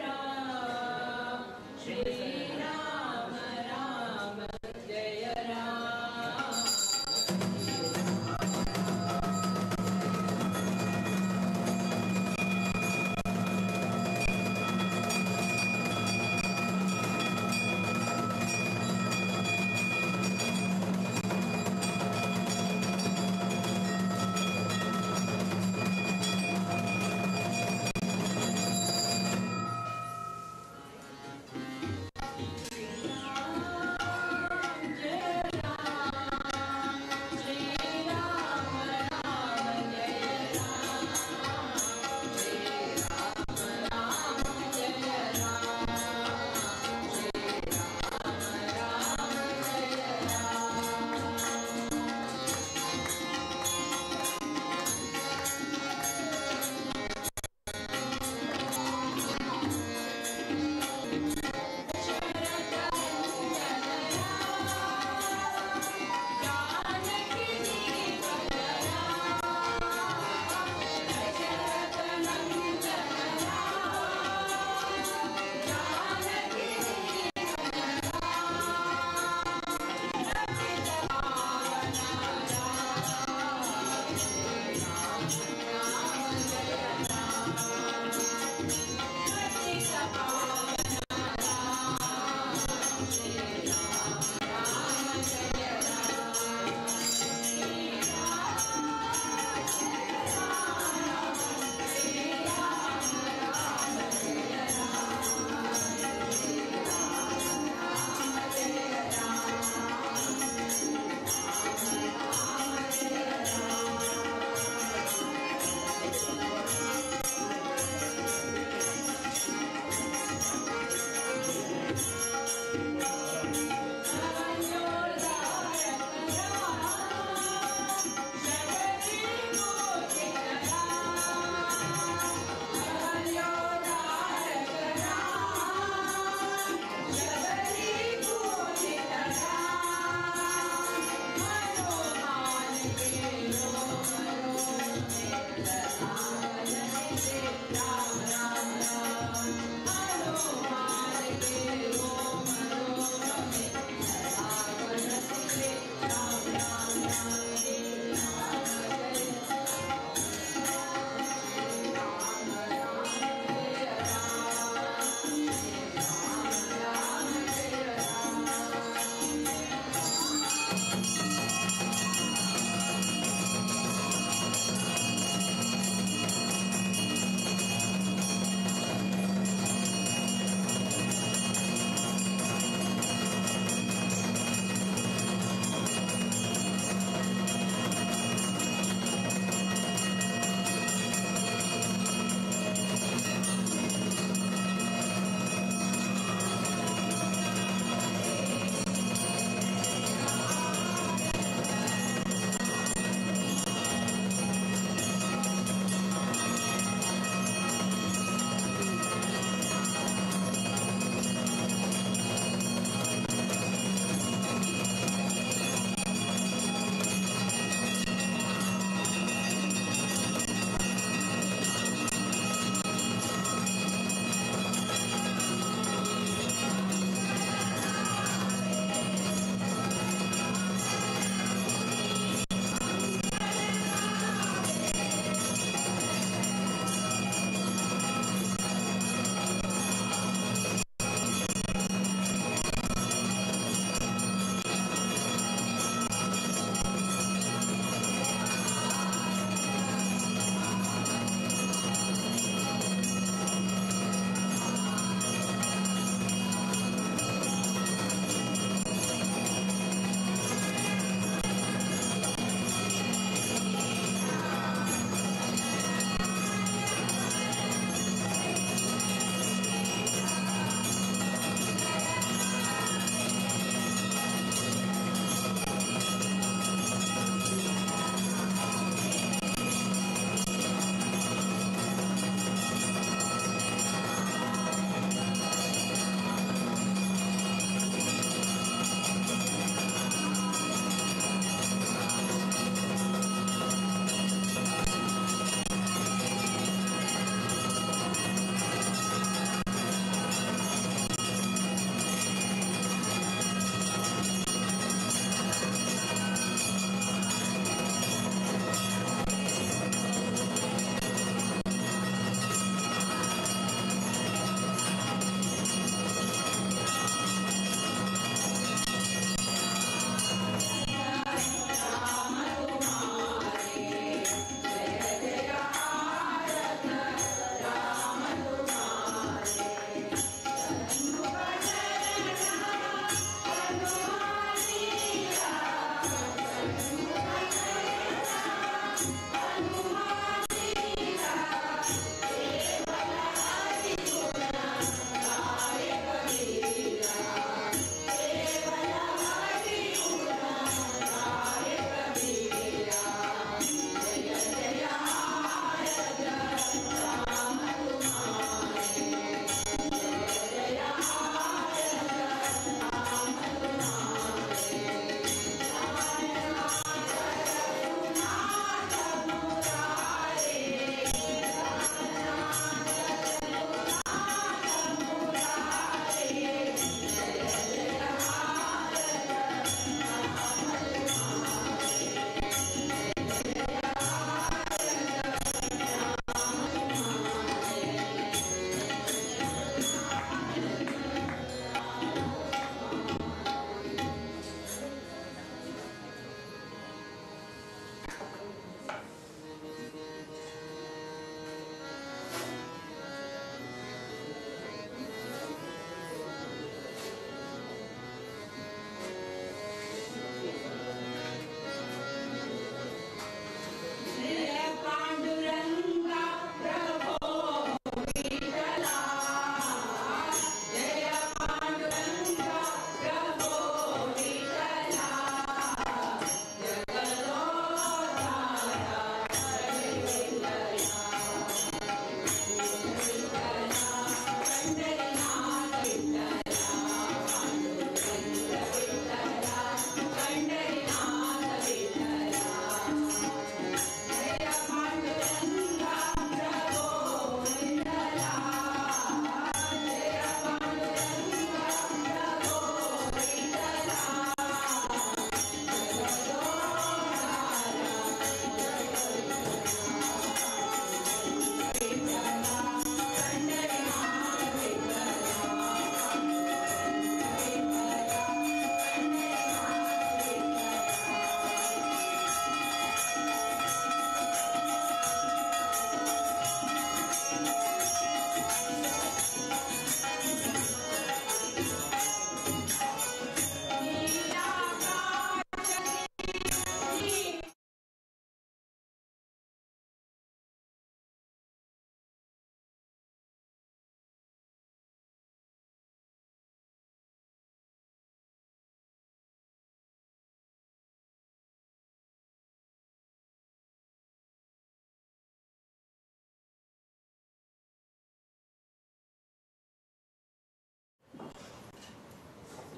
Ram, Shri Ram Ram.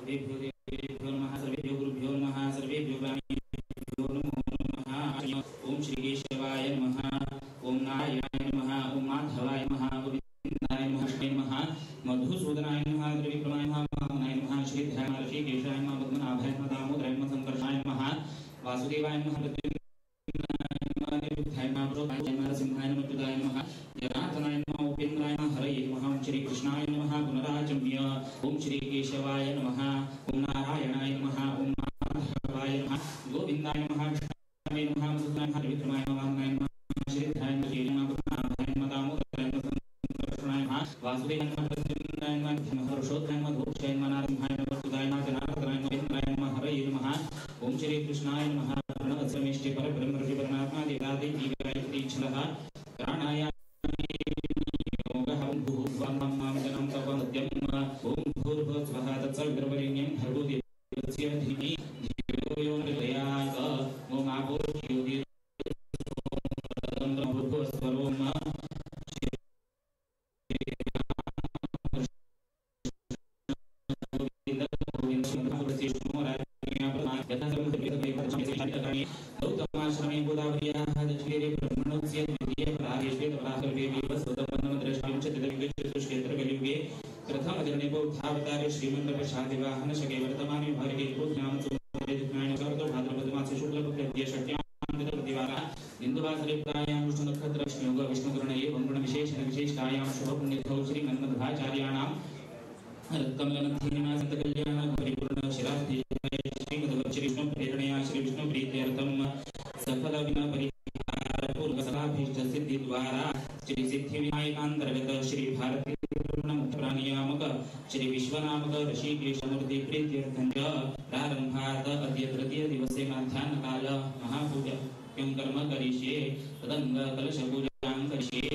सर्वेभ्यो देवेभ्यो नमः, सर्वेभ्यो गुरुभ्यो नमः, सर्वेभ्यो प्राणिभ्यो नमो नमः। ओम श्री केशवाय नमः, ओम नारायणाय नमः, ओम माधवाय नमः, गोविंदाय नमः, विष्णवे नमः, मधुसूदनाय नमः, त्रिविक्रमाय नमः, वामनाय नमः, श्रीधराय नमः, ऋषिकेशाय नमः, पद्मनाभाय नमः, दामोदराय नमः, संकर्षाय नमः, वासुदेवाय नमः, प्रद्युम्नाय नमः, पुरोधाय नमः, नरसिंहाय नमः, अच्युताय नमः, जनार्दनाय नमः, उपेन्द्राय नमः, हरये नमः, ओम श्री कृष्णाय नमः, पुनराचम्य ओम श्री केशवाय नमः, ओम नारायणाय नमः, ओम माधवाय नमः, गोविंदाय नमः, विष्णवे नमः, मधुसूदनाय नमः, त्रिविक्रमाय नमः, वामनाय नमः, श्रीधराय नमः, नमः, पद्मनाभाय नमः, दामोदराय नमः, संकर्षणाय नमः, वासुदेवाय नमः, प्रद्युम्नाय नमः, पुरुषोत्तमाय नमः, धोक्षाय नमः, नारसिंहाय नमः, अच्युताय नमः, जनार्दनाय नमः, उपेन्द्राय नमः, हरये नमः, ओम श्री कृष्णाय नमः। प्रणवसमेष्टि परब्रह्म ऋषि परमात्मा देवादि गायत्री छन्दः प्राणायाम योगः भूः भुवः मां जनं तव सत्यं ओम भूर्भुवः स्वः तत्सवितुर्वरेण्यं भर्गो देवस्य धीमहि धियो यो न प्रचोदयात्। ओम आपो ज्योतिर्भुवः स्वरोम गौतमाश्रमे गोदावर्याः दक्षिणे ब्रह्मणोऽस्य द्वितीये परादेशे तपराकल्पे प्रथमजने बौद्धावतारे श्रीमन्तपशादिवाहन शके वर्तमाने भारके भाद्रपदमासे शुक्लपक्षे षष्ट्यां प्रतिवारः इन्दुवासरे प्रायां विष्णुनक्षत्र विष्णुयोग विष्णुकर्ण एवं गुणविशेषण विशेषतायां शुभपुण्यतिथौ श्रीमन्मध्वाचार्याणां कमलमध्ये परिपूर्ण शिरास्ति श्रीमद् श्री विष्णु प्रेरणया श्री विष्णु प्रीत्यर्थं सफल विना परिहार पूर्व सदाभीष्ट सिद्धि द्वारा श्री सिद्धि विनायकांतर्गत श्री भारती प्राणियामक श्री विश्वनामक ऋषिकेश मूर्ति प्रीत्यर्थं च प्रारंभात् अद्य तृतीय दिवसे मध्याह्न काल महापूजा कर्म करिष्ये तदंग कलश पूजां करिष्ये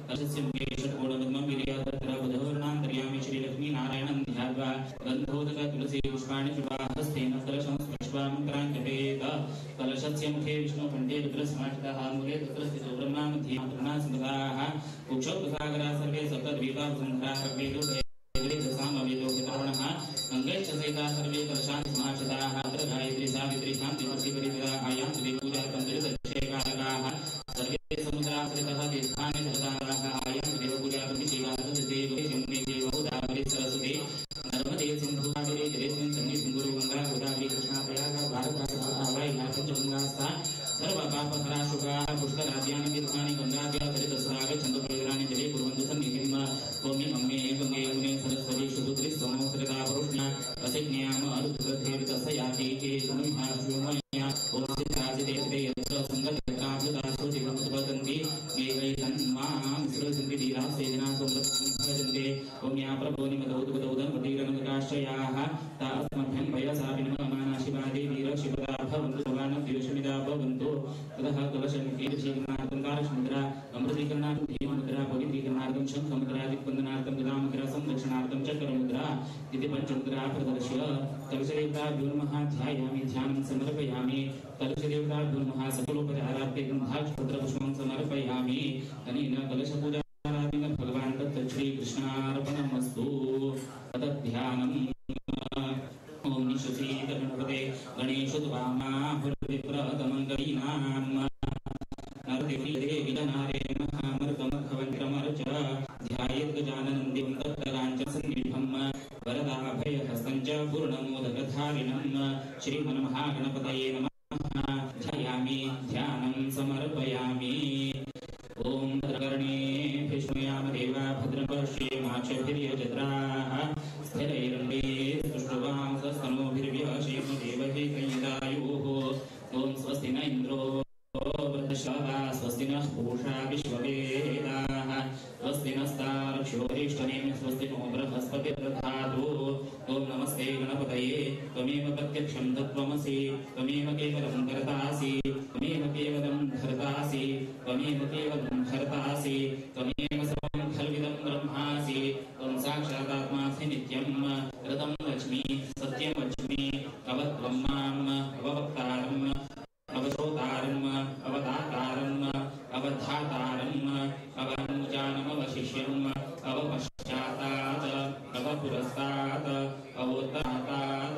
कलशस्य मुखे षट्कोणपद्मं विर्य तत्र बुधवर्णान्तर्यामि श्री लक्ष्मी नारायणं ध्यात्वा गन्धोदक तुलसी पुष्पाणि हस्तेन कलशं स्पृष्ट्वा मन्त्रान् जपेत्। कलशस्य मुखे विष्णुकण्ठे रुद्रसमाहितः मूले तत्र स्थितो ब्रह्मा मध्ये मातृणा स्मृताः कुक्षौ सागरा सर्वे सप्तद्वीपा वसुन्धरा वेदो सामवेदो वितरुणः गङ्गैश्च सहिता सर्वे कलशान् समाश्रिताः अत्र गायत्री सावित्री शान्तिमसि परितः आयां देवपूजार्थं त्रिदक्षेकारकाः सर्वे समुद्राश्रितः तीर्थानि धरताराः आयां देवपूजार्थं शिवार्थं देवे यमुने देव गोदावरी सरस्वती नर्मदे सिन्धु कावेरी जलेस्मिन् सन्निधिं गुरु गङ्गा गोदावरी कृष्णा प्रयाग भारत पञ्चगङ्गास्था सर्वपापहरा शुकाः पुष्कराद्यानि तीर्थानि गङ्गाद्यातरितस्रागच्छन्तु परिहराणि जले कुर्वन्तु सन्निधिं ओमिमं मे गङ्गे यमुने सरस्वती सुपुत्री सोमसरिता परुष्णा वसिज्ञाम अरुद्रधेवितस्य याति चेतुमिहार्षुमया ॐ सिद्धाजिते यत्र सङ्गतत्राभृतासु जीवमुद्वदन्ति देवैतन्मां सृजन्ति धीराः सेजना सोमृतं ॐ या प्रभो निमदौद्वदौदमतीरनकाश्चयाः ता अस्मभ्यं वयसापि नमः शिवादि वीर शिवदा भवन्तु भवान् भवन्तु। ततः कलशमुखे ऋषिकरणार्थं तारकमुद्रा अमृतीकरणार्थं भीममुद्रा पवित्रीकरणार्थं शङ्खमुद्रा दिग्बन्धनार्थं गदामुद्रा संरक्षणार्थं चक्रमुद्रा इति पञ्चमुद्रा प्रदर्श्य कलशदेवताभ्यो नमः ध्यायामि ध्यानं समर्पयामि। कलशदेवताभ्यो नमः सकलोपचारार्थे गन्धाक्षपत्रपुष्पं समर्पयामि। अनेन कलशपूजाराधेन भगवान् दत्त श्रीकृष्णार्पणमस्तु। तद्ध्यानम् ॐ निशुचीत गणपते गणेश त्वामाहुर्विप्रतमङ्गलीनां नरदेवी नारे महामृतमखवन्त्रमर्च ध्यायेत् गजाननं तप्तकाञ्चनसन्निभं वरदाभयहस्तं च पूर्णमोदकधारिणं श्रीमन्महागणपतये नमः। ध्यायामि ध्यानं समर्पयामि। ॐ भद्रकर्णे विष्णुयाम देवा भद्रं पश्येमाक्षभिर्यजत्राः स्थिरैरङ्गे स्तुष्टुवांसस्तनूभिर्व्यशेम देवहितैदायुः। ॐ स्वस्ति न इन्द्रो वृद्धश्रवाः स्वस्ति नः पूषा विश्ववेदाः स्वस्ति नस्तार्क्ष्यो अरिष्टनेमि स्वस्ति नो बृहस्पतिर्दधातु। ॐ नमस्ते गणपतये त्वमेव प्रत्यक्षं तत्त्वमसि त्वमेव केवलं कर्तासि त्वमेव केवलं धर्तासि त्वमेव केवलं हर्तासि त्वमेव सर्वं खल्विदं ब्रह्मासि त्वं साक्षादात्मासि नित्यं ऋतं वच्मि सत्यं वच्मि अवत्वं माम् अववक्तारम् अवश्रोतारम् अवदातारम् अवधातारम् अवनुजानमवशिष्यम् अवपश्चातात् अवपुरस्तात् अवोत्तरातात्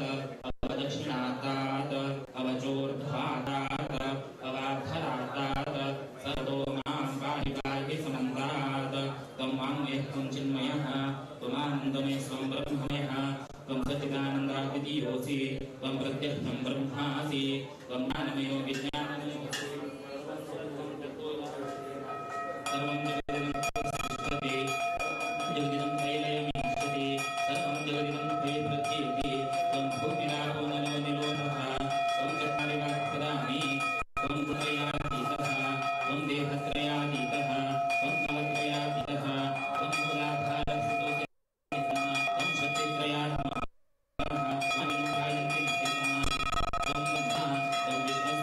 सच्चिदानन्दाद्वितीयोऽसि त्वं प्रत्यक्षं ब्रह्मासि त्वं ज्ञानमयो विज्ञानमयोऽसि सर्वं जगदिदं तिष्ठति जगदिदं कैलयमीक्षति सर्वं जगदिदं त्वयि प्रतीयते त्वं भूमिरापो नलो निरोधः त्वं चत्वारि वाक्पदानि त्वं गुणत्रयातीतः त्वं देहत्रयातीतः त्वं कालत्रयातीतः त्वं मूलाधारस्थितोऽसि त्वं शक्तित्रयात्मकः त्वं ब्रह्मा त्वं विष्णुः त्वं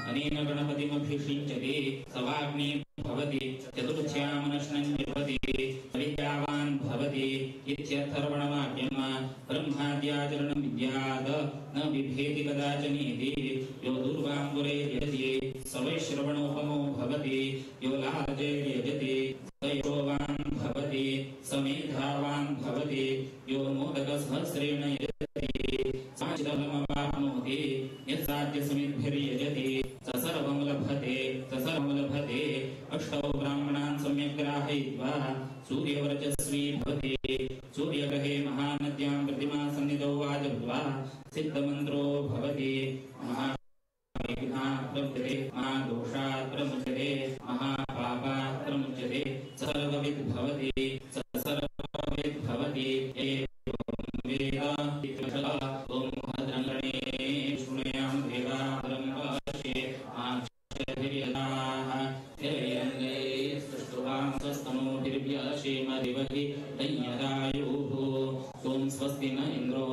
अनेन गणपतिमभिषिञ्चति सवाग्नि भवति चतुर्थ्यामनश्नं भवति विद्यावान् भवति इत्यथर्वणवाक्यं ब्रह्माद्याचरणं विद्यात् न बिभेति कदाचनेति यो दूर्वाङ्कुरैर्यजति स वै श्रवणोपमो भवति यो लालजैर्यजति स यशोवान् भवति स मेधावान् भवति यो मोदकसहस्रेण यजति साचिदलमवाप्नोति यत्साध्यसमिद्भिर्यजति स सर्वं लभते स सर्वं लभते। अष्टौ ब्राह्मणान् सम्यक् ग्राहयित्वा सूर्यवर्चस्वी भवति। सूर्यग्रहे महानद्यां प्रतिमा सन्निधौ वाजभ्वा सिद्धमन्त्रो भवति। महाविघ्नात् प्रमुच्यते, महादोषात् प्रमुच्यते, महापापात् प्रमुच्यते, सर्वविद् भवति, स सर्वविद् भवति। वेद ॐ भद्रं शृणुयाम देवा ब्रह्मपश्ये आक्षभिर्यदाः स्रष्टुवांसस्तनूभिर्व्यशीमदिवहि तय्यदायुः। ॐ स्वस्ति न इन्द्रो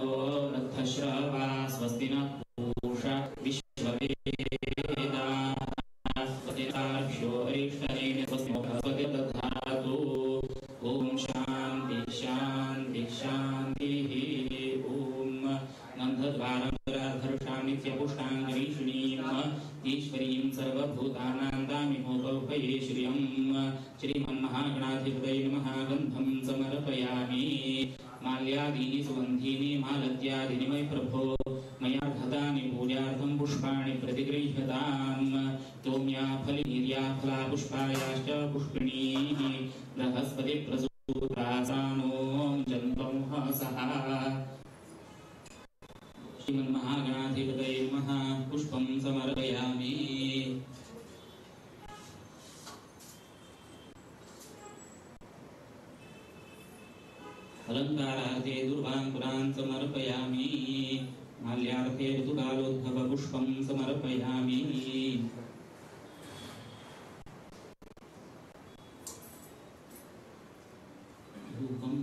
रथश्रवा स्वस्ति न पूषा विश्ववेदाः स्वस्ति तार्क्ष्यो अरिष्टनेन स्वस्ति बृहस्पति दधातु। ॐ शान्ति शान्ति शान्तिः। ॐ गन्धद्वारं धर्षां नित्यपुष्टां गरीषिणीम् ईश्वरीं सर्वभूतानां दामिहोपभये श्रियं श्रीमन्महागणाधिपतये नमः। गन्धं समर्पयामि। माल्यादीनि सुगन्धीनि मालत्यादीनि मयि प्रभो मया धतानि पूजार्थं पुष्पाणि प्रतिगृह्यताम्। तोम्या फलिनीर्या फला पुष्पायाश्च पुष्पिणीः बृहस्पति प्रसूतासानो जन्तमुहसः। श्रीमन्महागणाधिपतये नमः। पुष्पं समर्पयामि। अलङ्कारार्थे दुर्वाङ्कुरान् समर्पयामि। माल्यार्थे ऋतुकालोद्भव पुष्पं समर्पयामि। धूपं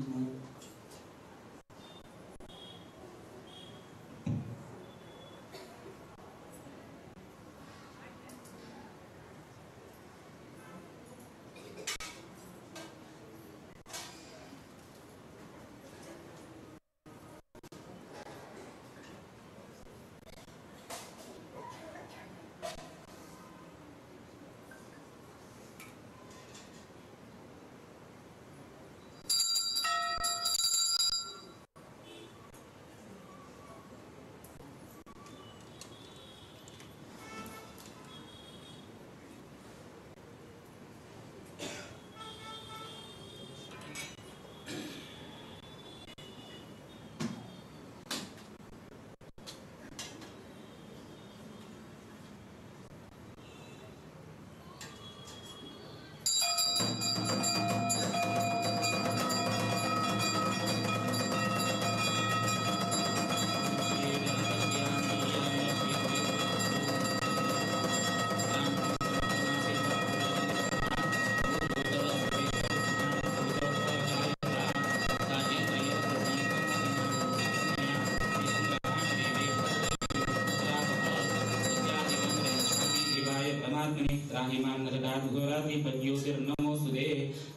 त्राहि मां नरकात् घोरादीपज्योतिर्नमोऽस्तुते।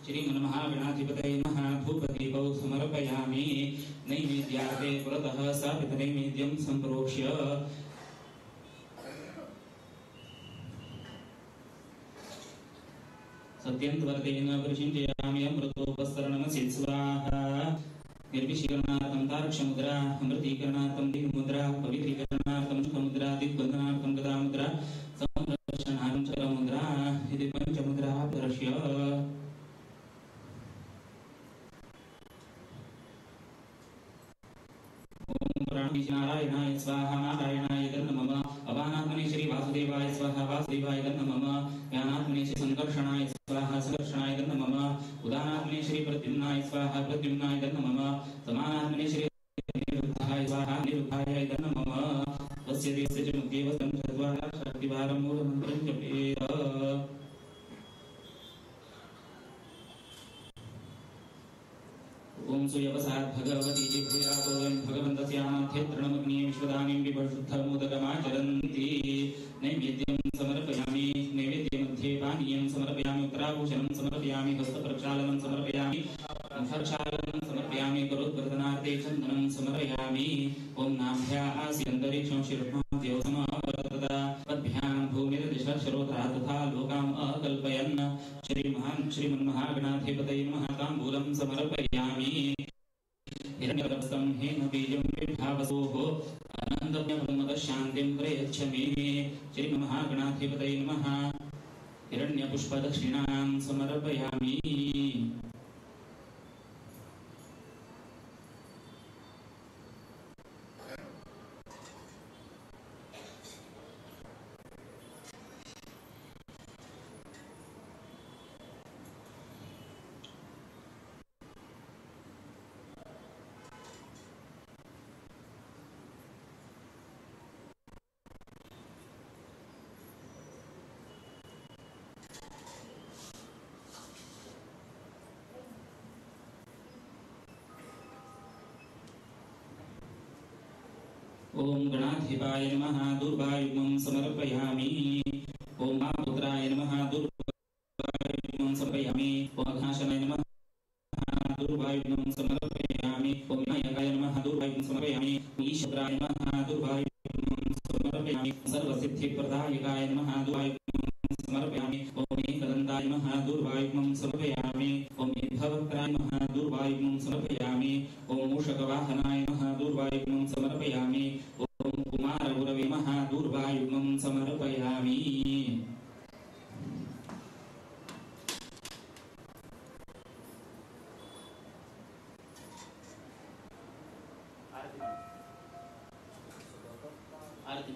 श्रीमन्महागणाधिपतये नमः। धूपदीपौ समर्पयामि। नैवेद्यार्थे पुरतः स्थापितनैवेद्यं सम्प्रोक्ष्य सत्यन्तवर्तेन परिषिञ्चयामि। अमृतोपसरणमसि स्वाहा। निर्विशीकरणार्थं तार्क्ष्यमुद्रा, अमृतीकरणार्थं दिग्मुद्रा, पवित्रीकरणार्थं सुखमुद्रा, दिग्बन्धनार्थं गदामुद्रा, संरक्षणार्थं चक्रमुद्रा इति पञ्चमुद्रा प्रदर्श्य। नारायणाय स्वाहा। नारायणाय नमः। अवानात्मने श्री वासुदेवाय स्वाहा। वासुदेवाय नमः। ज्ञानात्मने श्री संकर्षणाय स्वाहा। संकर्षणाय नमः। उदानात्मने श्री प्रद्युम्नाय स्वाहा। प्रद्युम्नाय नमः। समानात्मने श्री निरुद्धाय स्वाहा। निरुद्धाय नमः। तस्य देवस्य च मुद्देवतं चत्वारः शक्तिवारं मूलमन्त्रं जपेत। ओम सुयवसात् भगवती जिह्वयातोऽयं भगवन्तस्यामाध्यतृणमग्निं विश्वदानीं विपशुद्धमुदकमाचरन्ति। नैवेद्यं समर्पयामि। नैवेद्यमध्ये पानीयं समर्पयामि। उत्तराभूषणं समर्पयामि। हस्तप्रक्षालनं समर्पयामि। मुखप्रक्षालनं समर्पयामि। करोद्वर्धनार्थे चन्दनं समर्पयामि। ओम नाभ्या आसीदन्तरिक्षं शिरोद्यो समावर्तत पद्भ्यां भूमिर्दिशः श्रोत्रः तथा लोकाम् अकल्पयन्। श्रीमन्महागणाधिपतये नमः। ताम्बूलं समर्पयामि। हिरण्यगर्भस्थं हेम बीजं विभावसोः अनन्तब्रह्मतः शान्तिं प्रयच्छ मे। श्रीमहागणाधिपतये नमः। हिरण्यपुष्पदक्षिणां समर्पयामि। ओम गणाधिपाय नमः। दुर्वायुग्मं समर्पयामि। ओम महापुत्राय नमः। दुर्वायुग्मं समर्पयामि। ओम अघाशनाय नमः। दुर्वायुग्मं समर्पयामि। ओम विनायकाय नमः। दुर्वायुग्मं समर्पयामि। ईश्वराय नमः। दुर्वायुग्मं समर्पयामि। सर्वसिद्धिप्रदायकाय नमः। दुर्वायुग्मं समर्पयामि। ओम एकदन्ताय नमः। दुर्वायुग्मं समर्पयामि। ओम भवक्त्राय नमः। दुर्वायुग्मं समर्पयामि। ओम मूषकवाहनाय नमः। दुर्वायुग्मं समर्पयामि। ओम कुमारगुरवे नमः। दुर्वायुग्मं समर्पयामि। आरती।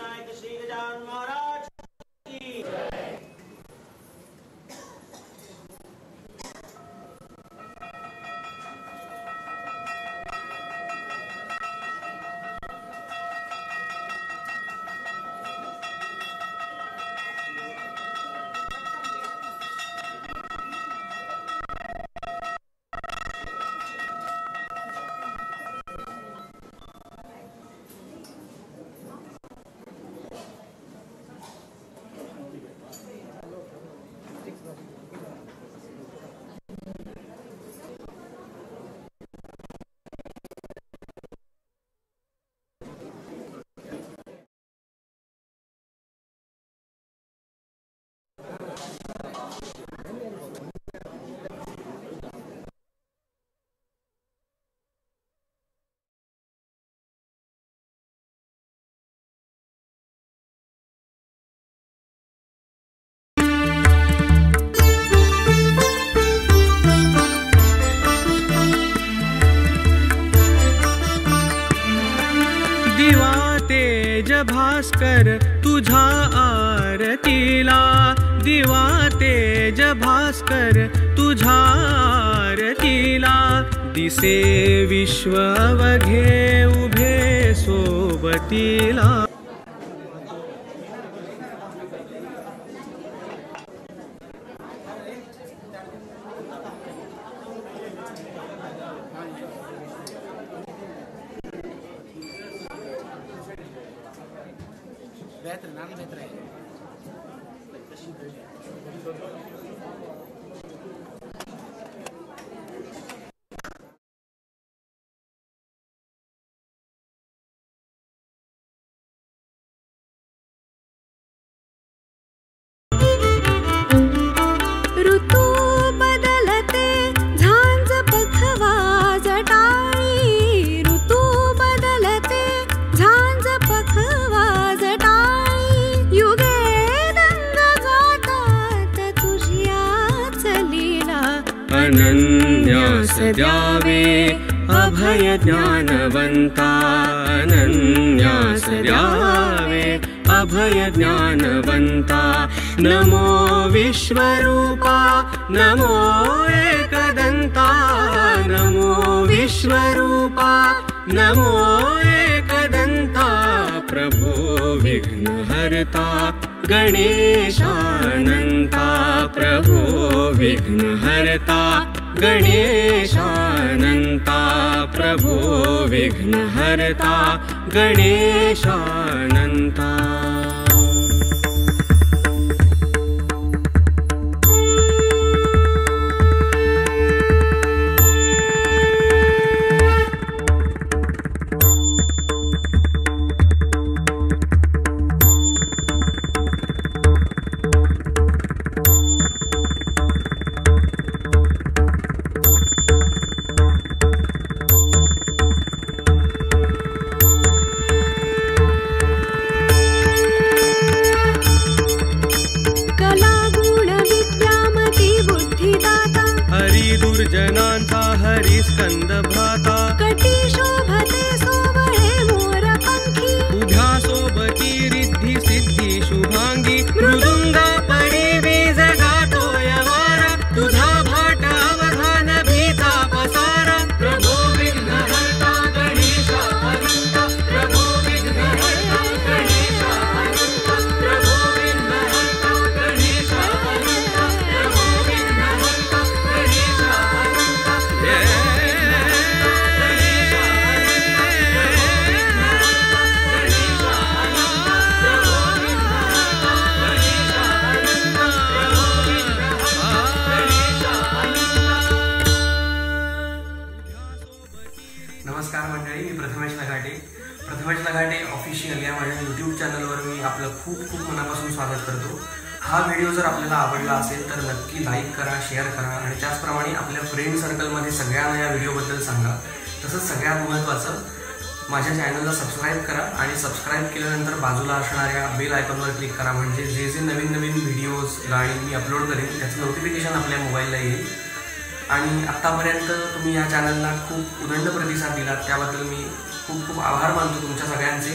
विनायक श्री गजानन महाराज की जय। भास्कर तुझा आरतीला, दिवा तेज भास्कर तुझा आरतीला, दिसे विश्व अवघे उभे सोबतीला। ऋतू बदलते झांज पखवाज टाळी, ऋतू बदलते झांज पखवाज टाळी, युगे रंग जातात तुझ्याच लीला। अनन्यास द्यावे अभय ज्ञानवंता, अनन्यास द्यावे अभय ज्ञानवंता, नमो विश्वरूपा नमो एकदंता, नमो विश्वरूपा नमो एकदंता, प्रभो विघ्नहर्ता गणेशानंता, प्रभो विघ्नहर्ता गणेशानंता, प्रभो विघ्नहर्ता गणेशानंता। दुर्जनांचा हरि स्कंद भ्राता, कटी शोभते सोवळे मोर पंखी, उभ्या सोबती रिद्धी सिद्धी शुभांगी, मृदुंगा परी वीज गातोय वारा, तुझा भाट अवधान भीता पसारा, प्रभो विघ्नहर्ता गणेशा अनंता, प्रभो विघ्नहर्ता गणेशा अनंता, प्रभो विघ्नहर्ता गणेशा अनंता, प्रभो विघ्नहर्ता गणेशा अनंता। नमस्कार मंडळी, मी प्रथमेश लघाटे। प्रथमेश लघाटे ऑफिशियल या माझ्या यूट्यूब चॅनलवर मी आपलं खूप खूप मनापासून स्वागत करतो। हा व्हिडिओ जर आपल्याला आवडला असेल तर नक्की लाईक करा, शेअर करा आणि त्याचप्रमाणे आपल्या फ्रेंड सर्कलमध्ये सगळ्यांना या व्हिडिओबद्दल सांगा। तसंच सगळ्यात महत्त्वाचं, माझ्या चॅनलला सबस्क्राईब करा आणि सबस्क्राईब केल्यानंतर बाजूला असणाऱ्या बेल आयकॉनवर क्लिक करा, म्हणजे जे जे नवीन नवीन व्हिडिओज गाणी मी अपलोड करेन त्याचं नोटिफिकेशन आपल्या मोबाईलला येईल। आणि आत्तापर्यंत तुम्ही या चॅनलला खूप उदंड प्रतिसाद दिलात, त्याबद्दल मी खूप खूप आभार मानतो तुमच्या सगळ्यांचे।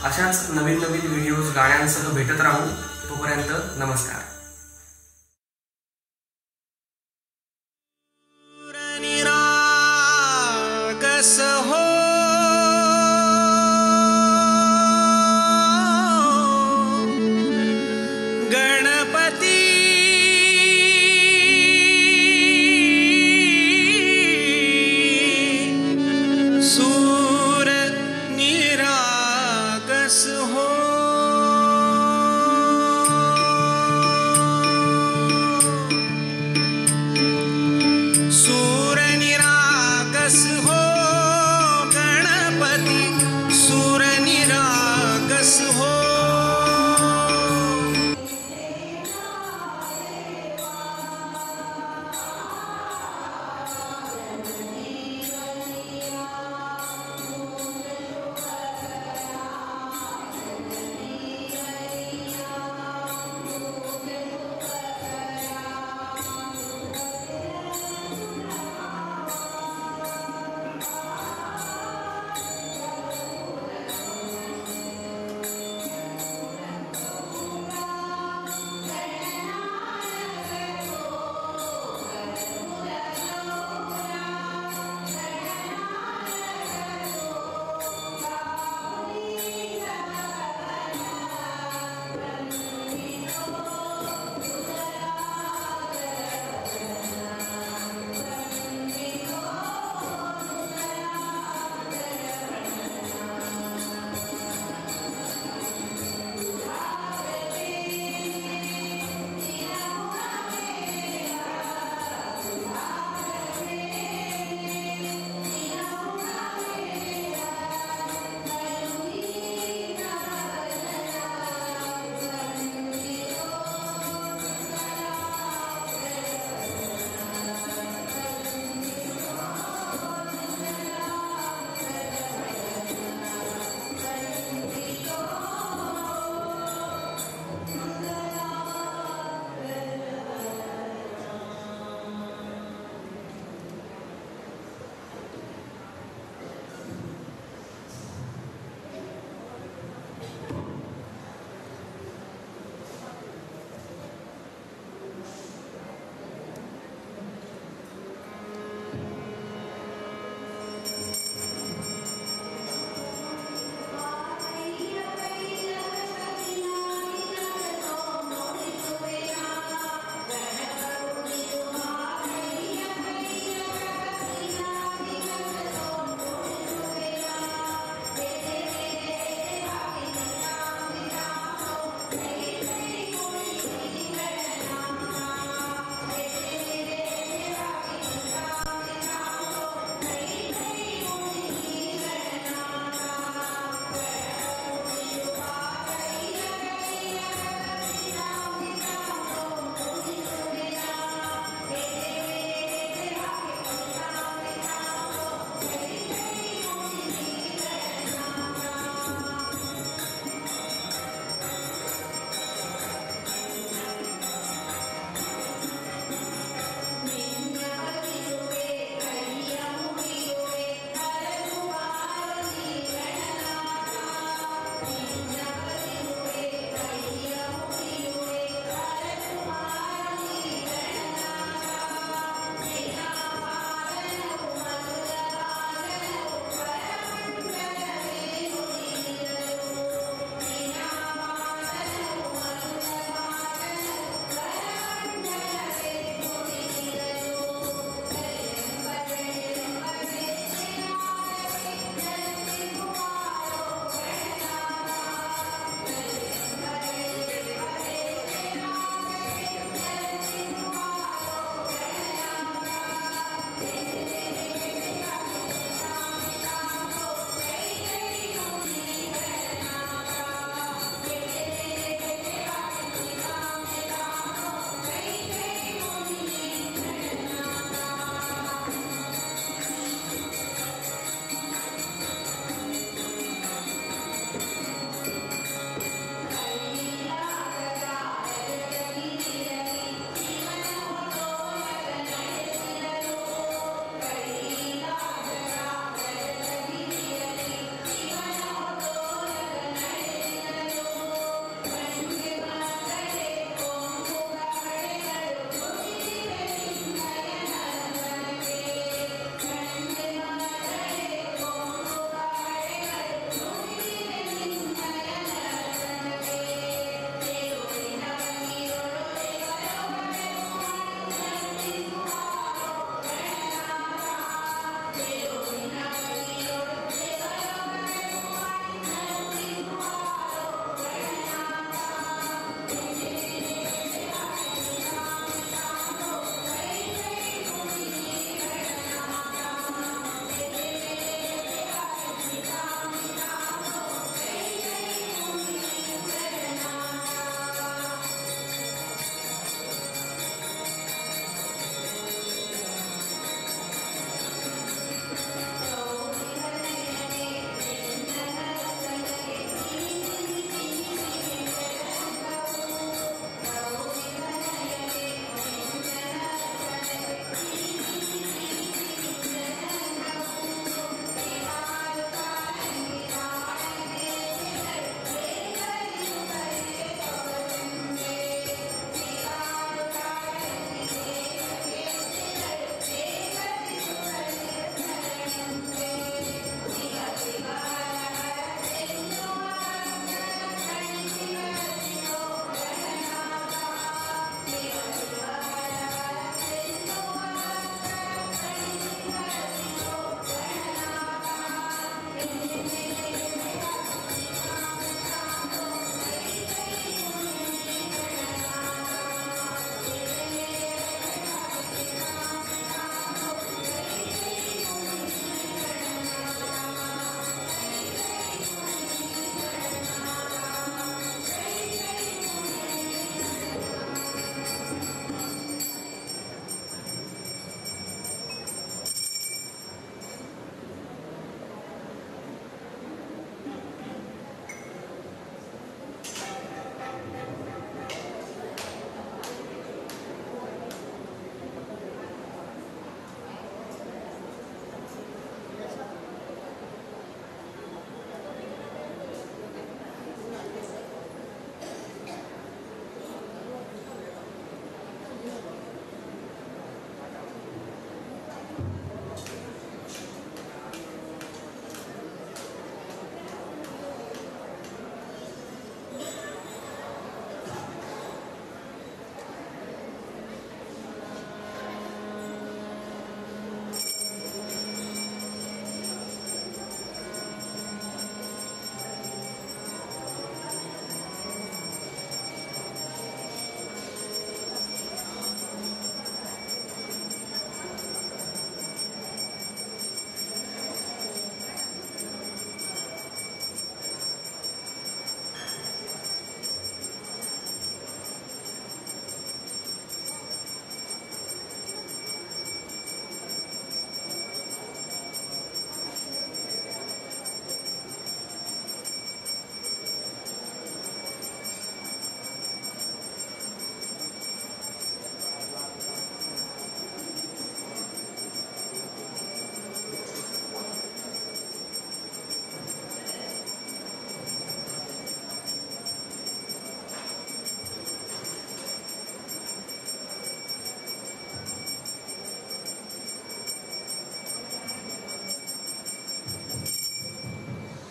अशाच नवीन नवीन व्हिडिओज गाण्यांसह भेटत राहू. तोपर्यंत नमस्कार. निरागस हो गणपती, सूर निरागस हो. सूर निरागस हो गणपती, सूर निरागस हो.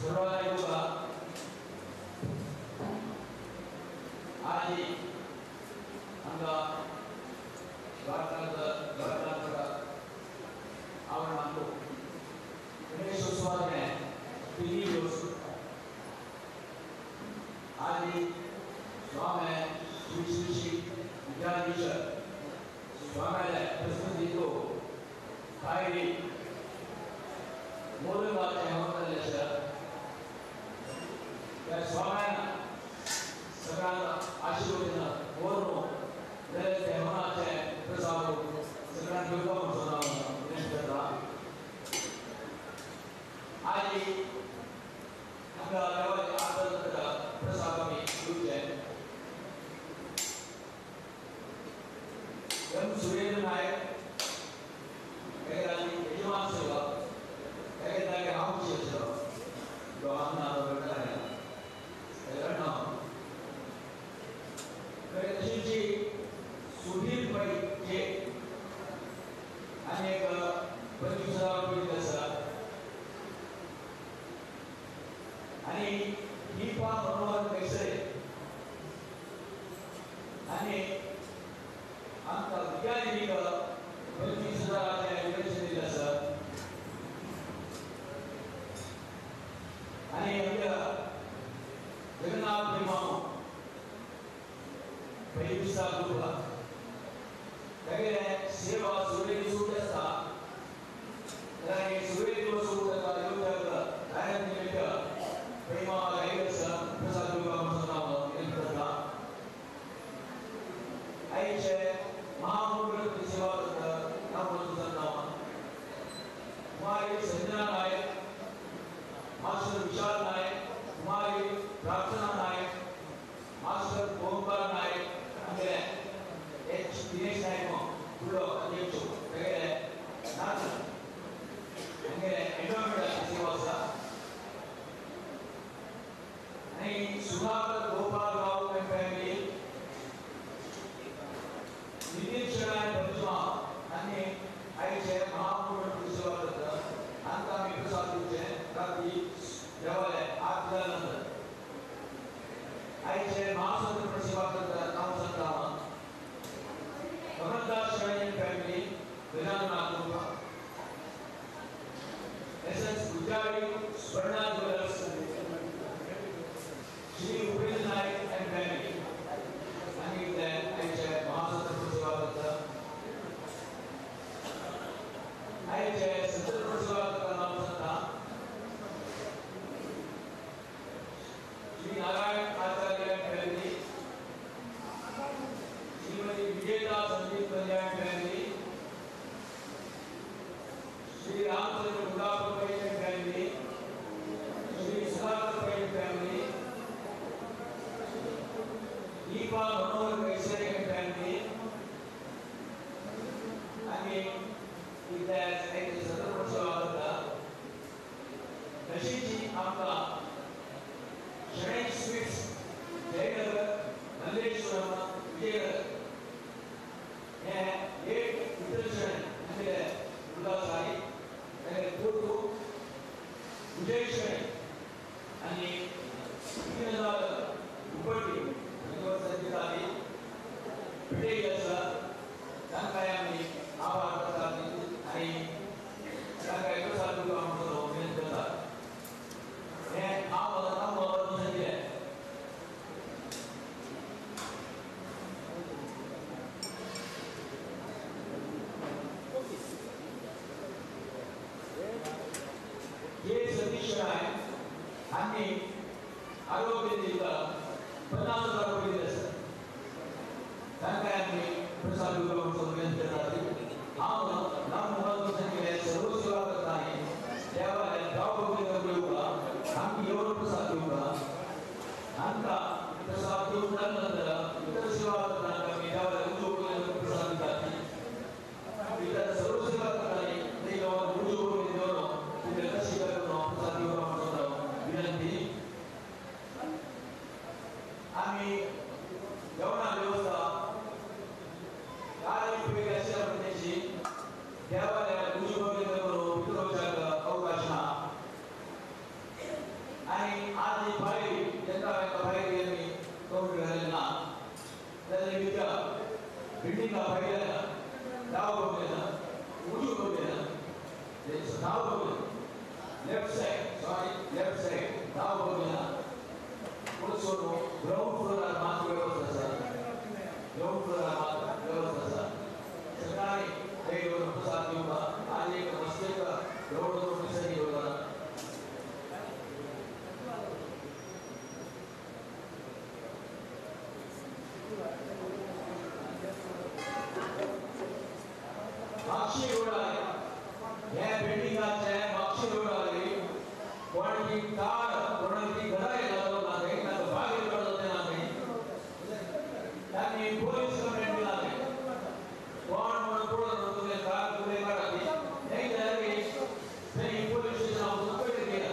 सर्वांना आज आमकां भारतांत आवड मानतो गणेशोत्सवाचें तिनूय दिवस आज स्वामी श्री श्री श्री विद्याधीश स्वाम्याले प्रसिद्धीचो कायरी मोदकाचें हवन जाल्लें त्या स्वाम्यान सगळ्यांक आशीर्वचन वरून ते हवनाचे प्रसाद सगळ्यांक घेवपाक म्हणून हांव विनंती करता. आज आमकां देवाचे आदर प्रसाद आमी दिवचे. एम सुरेंद्र नायक तागेली यजमान सेवा तागे जागे हांव आसलो दोगांक नांव तशीच सुधीर पै जे आनी एक 25,000 रुपये आसा आनी दीपा मनोहर केसरे आनी आमकां विद्यानिधीक 25,000 डोनेशन दिलें आसा. आनी आमच्या जगन्नाथ प्रेमाव 25 ग्रुप तागेले सेवा सुरवेक सूट आसता आनी सुरवेक सूट आसता येवच्या प्रेमा गायक आसा प्रसाद दिवपाक म्हणून हांव विनंती करता. आयचे महामंडळ सेवा करता नांव सांगता कुमारी संजना नायक, मास्टर विशाल नायक, कुमारी प्रार्थना नायक, मास्टर ओंकार नायक, आमचे एच दिनेश नायक फुडलो अध्यक्ष तागेले नाच हांगेले एन्वायरमेंट सेवा आसा. आनी Sudhakar Gopal Rao and family, Nitin Shenoy Panchma आनी आयचे महामंडळ सेवा करता हांकां आमी प्रसाद दिवचे राती देवाले 8 जाल्या नंतर. आयचे महासंत सेवा करता नांव सांगता Bhagwandas Shenoy and family, Gajanan Group, S S Pujari, Swarna jewellers, Shri Upendra Naik and family आनी आयचे महासंत सेवा करता. आयचे संत सेवा करता नांव सांगता Shri Narayan Acharya and family, Shrimati Vijeta Sandeep Kalyan family, Shri Ramachandra Gulab Pai and family, Shri Sudhakar Pai and family, Deepa Manohar Kaisare and family आनी इतले सतत सेवा करता. तशीच आमकां शणै स्वीट्स जयनगर मल्लेश्वरम विजयनगर हे एक विठ्ठल शणै आमचे उल्हास तागेले पोटू विजय शणै आनी 3,000 उपटी दिताली भेटयली आसा. तांकांय आमी आभार करतात आनी तांकां प्रसाद दिवपाक म्हणून विनंती करतात. हें हांव नांव दिलें. जे सतीश नायक हांणी आरोग्य दिता 50,000 रुपये दिले आसा. तांकां आमी प्रसाद दिवपाक म्हणून विनंती करतात. हांव नांव केलें सर्व सेवा करता आनी देवाले गांव दिवका आमकां येवन प्रसाद दिवका हांकां प्रसाद दिवंक नंतर इतर सेवा करता आमी देवाले उजो प्रसाद दितात. इतर सर्व सेवा करता ते गांवात उजो दवरून तुमचे कशी करून प्रसाद दिवपाक म्हणून विनंती. आमी जेवणा वेवस्था काय उपयोग आशिल्ल्या प्रदेशी देवालयात उजो करून वितरोवच्याक अवकाश ना. बिल्डिंगा भायल्यान डाव बंगल्यान उजू बंगल्यान डाव बंगल्यान left side sorry left side डाव बंगल्यान वचून ग्राउंड फ्लोरार मात व्यवस्था आसा ग्राउंड फ्लोरार मात व्यवस्था आसा सकाळी थंय येवन प्रसाद घेवपाक आज एक मस्तेक ग्राउंड फ्लोर घेवपाक. मागशी रोडार ह्या बिल्डिंगाचे मागशी रोडार कोणाची कार कोणाची घरा येता ना थंय ताका बागेर पडलो ना थंय तांणी पोलीस कंप्लेंट दिला थंय कोण म्हणून पळोवन तुवें कार तुवें काडा ती थंय जाल्यार थंय पोलीस स्टेशना वचून पयलीं केला.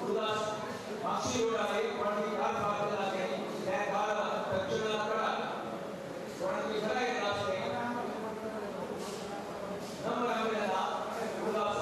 उरदास मागशी रोडार कोणाची कार पार्क केला थंय त्या कार तक्षणात काडा कोणाची घरा येता थंय नंबर आयला उरदास.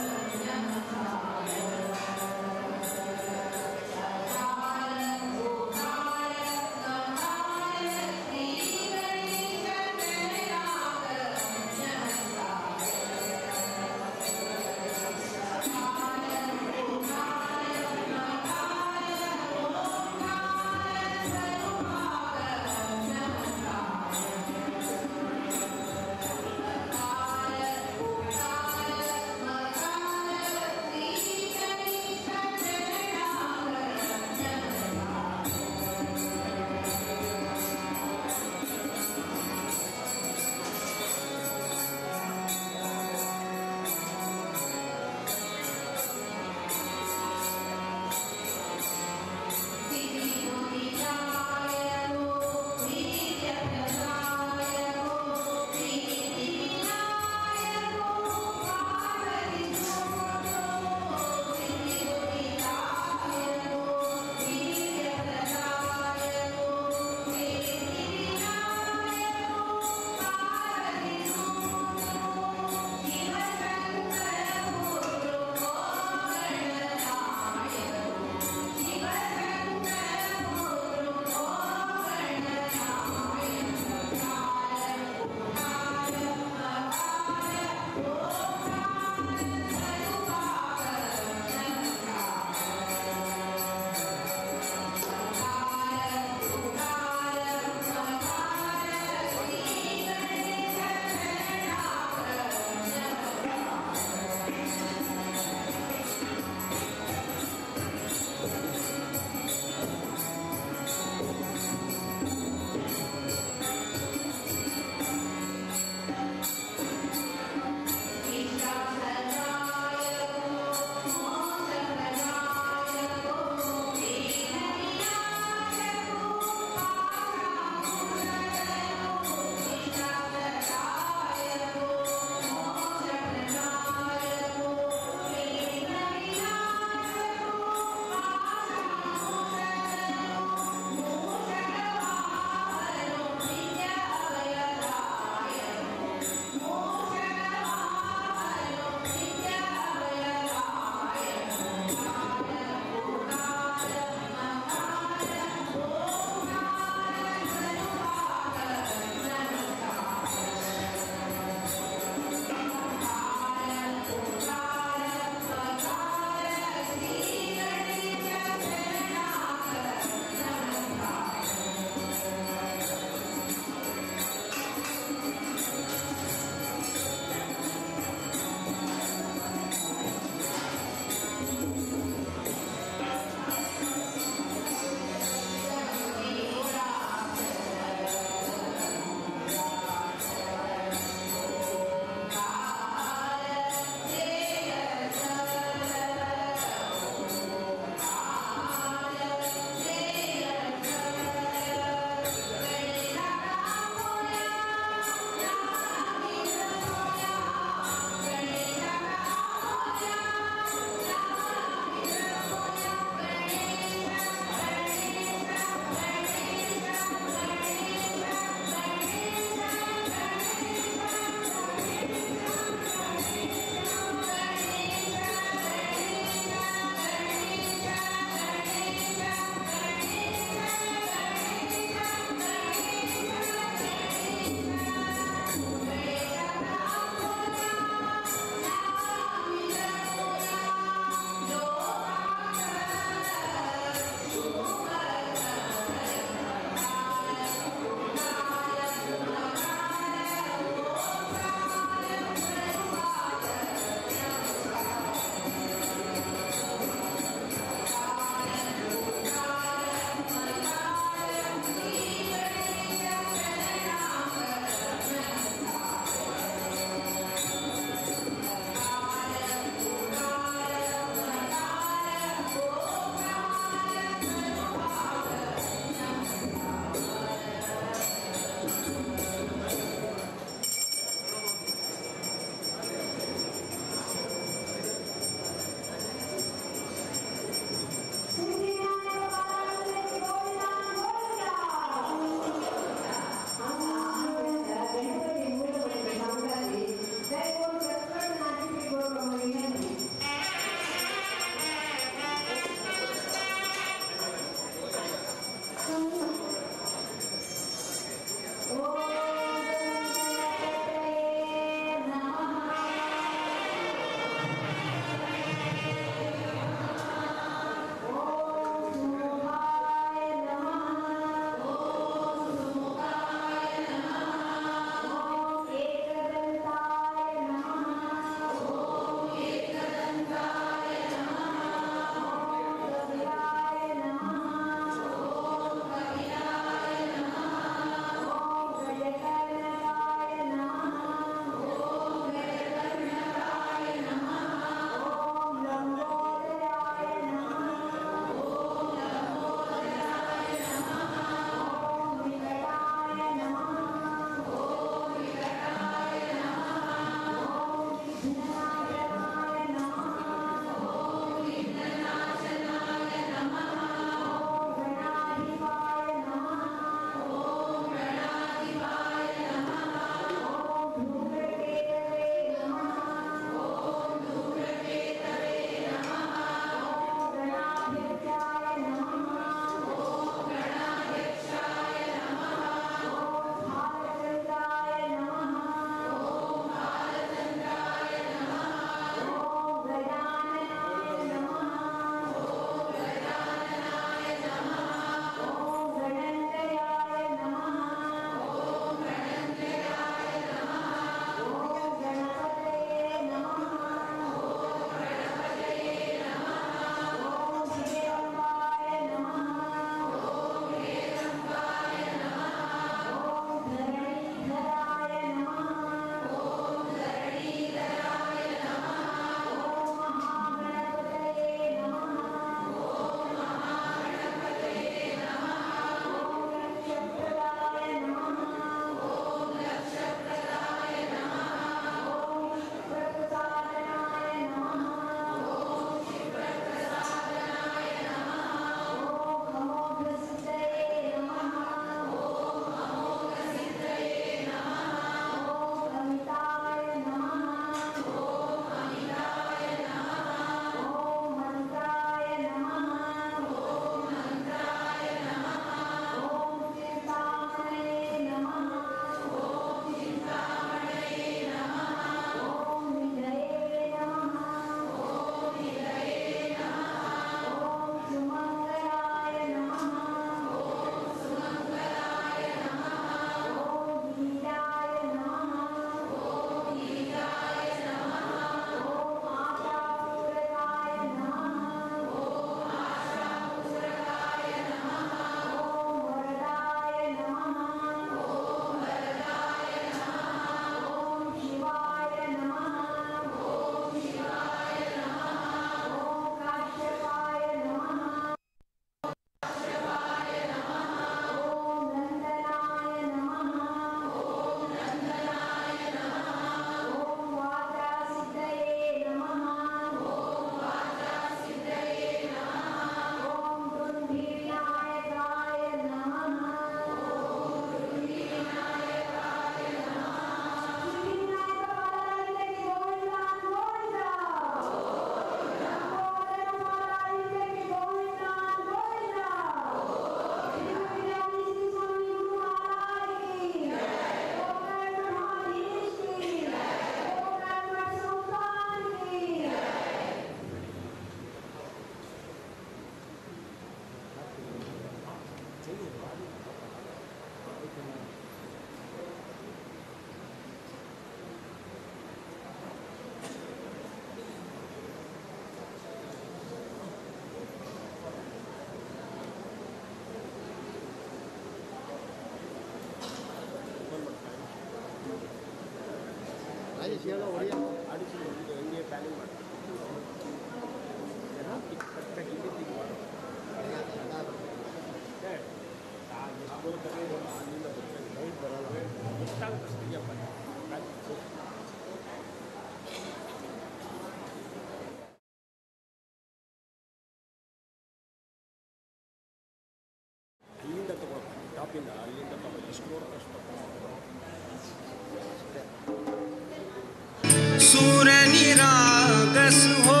सुर निराकस हो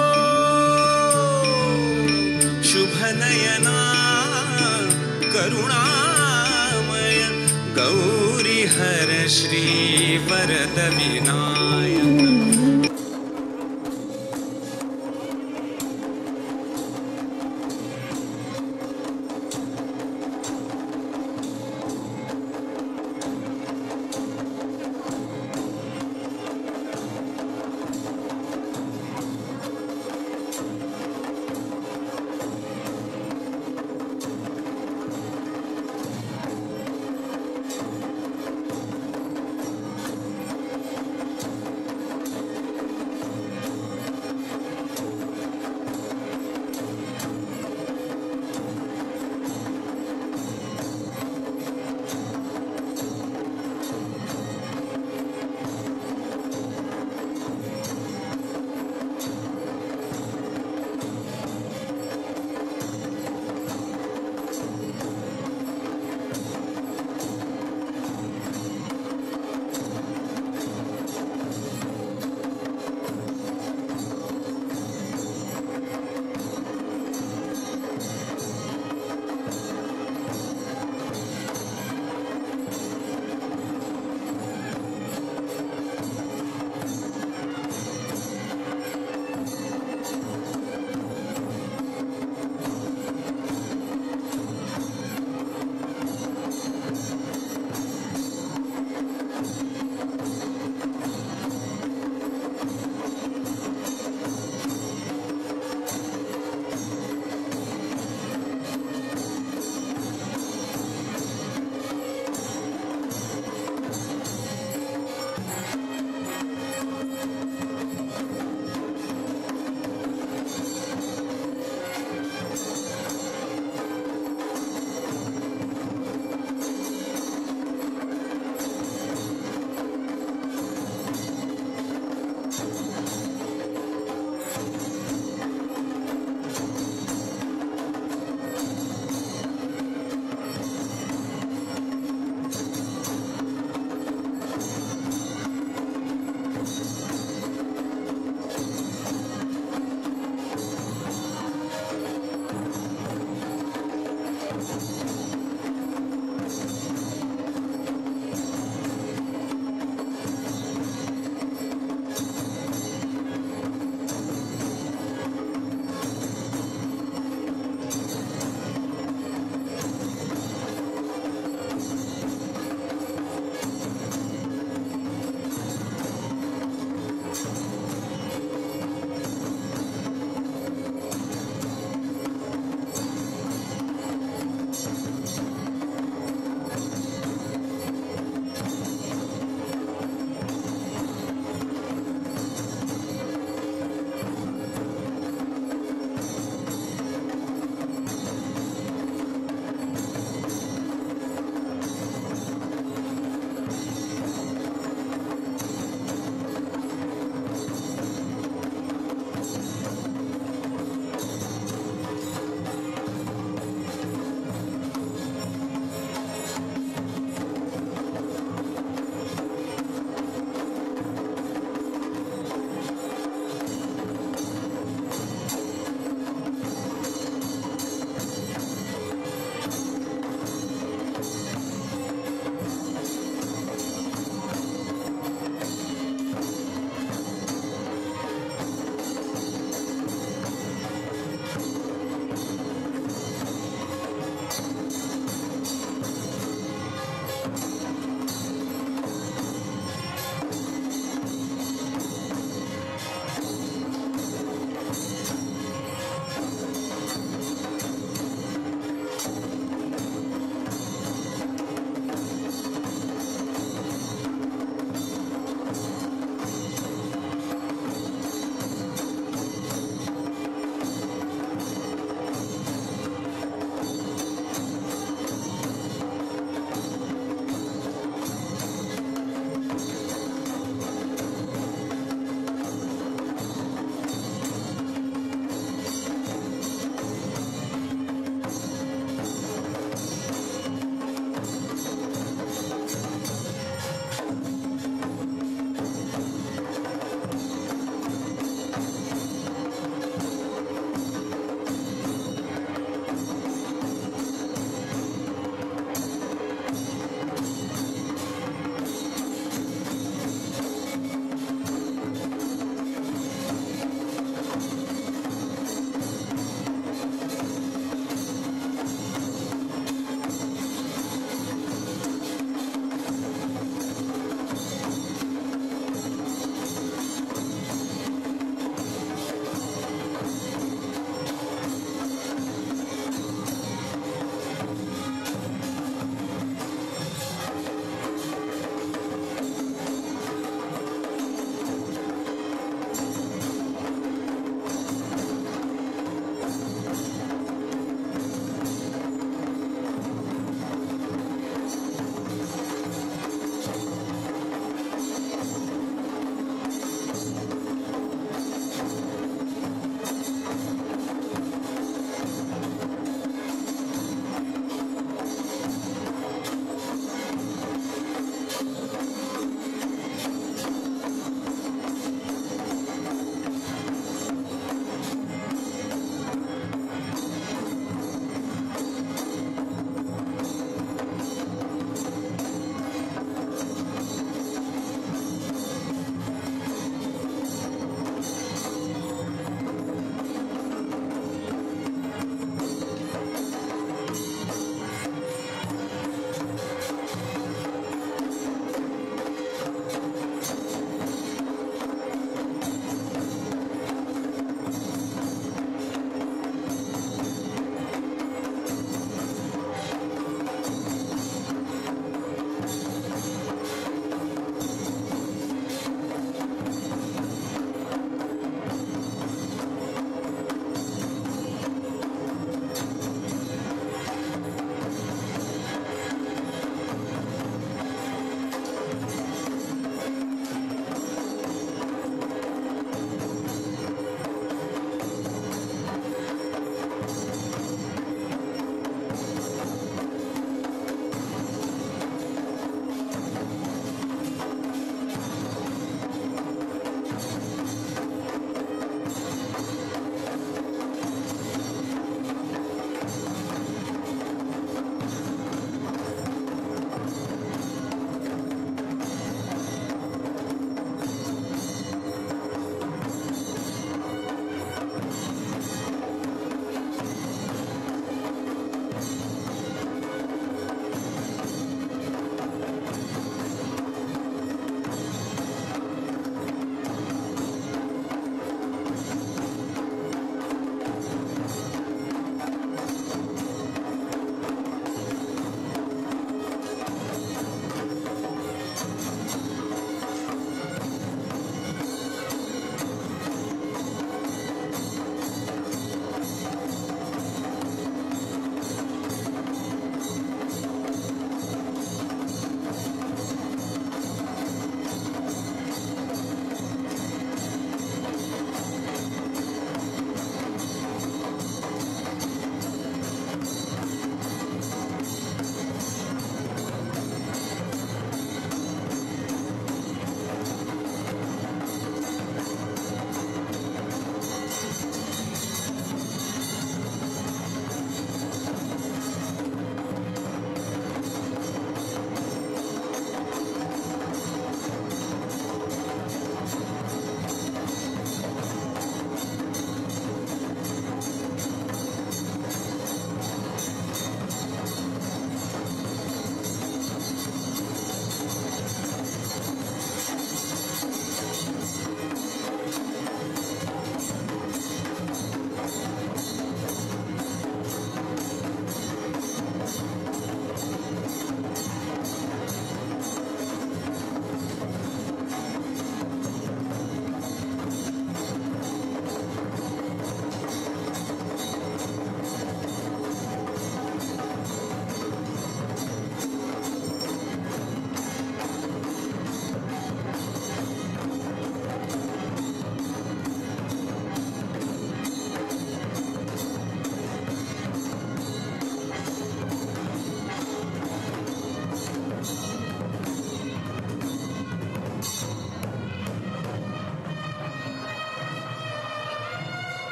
शुभ नयना करुणामय गौरी हर श्री वरद विनायक।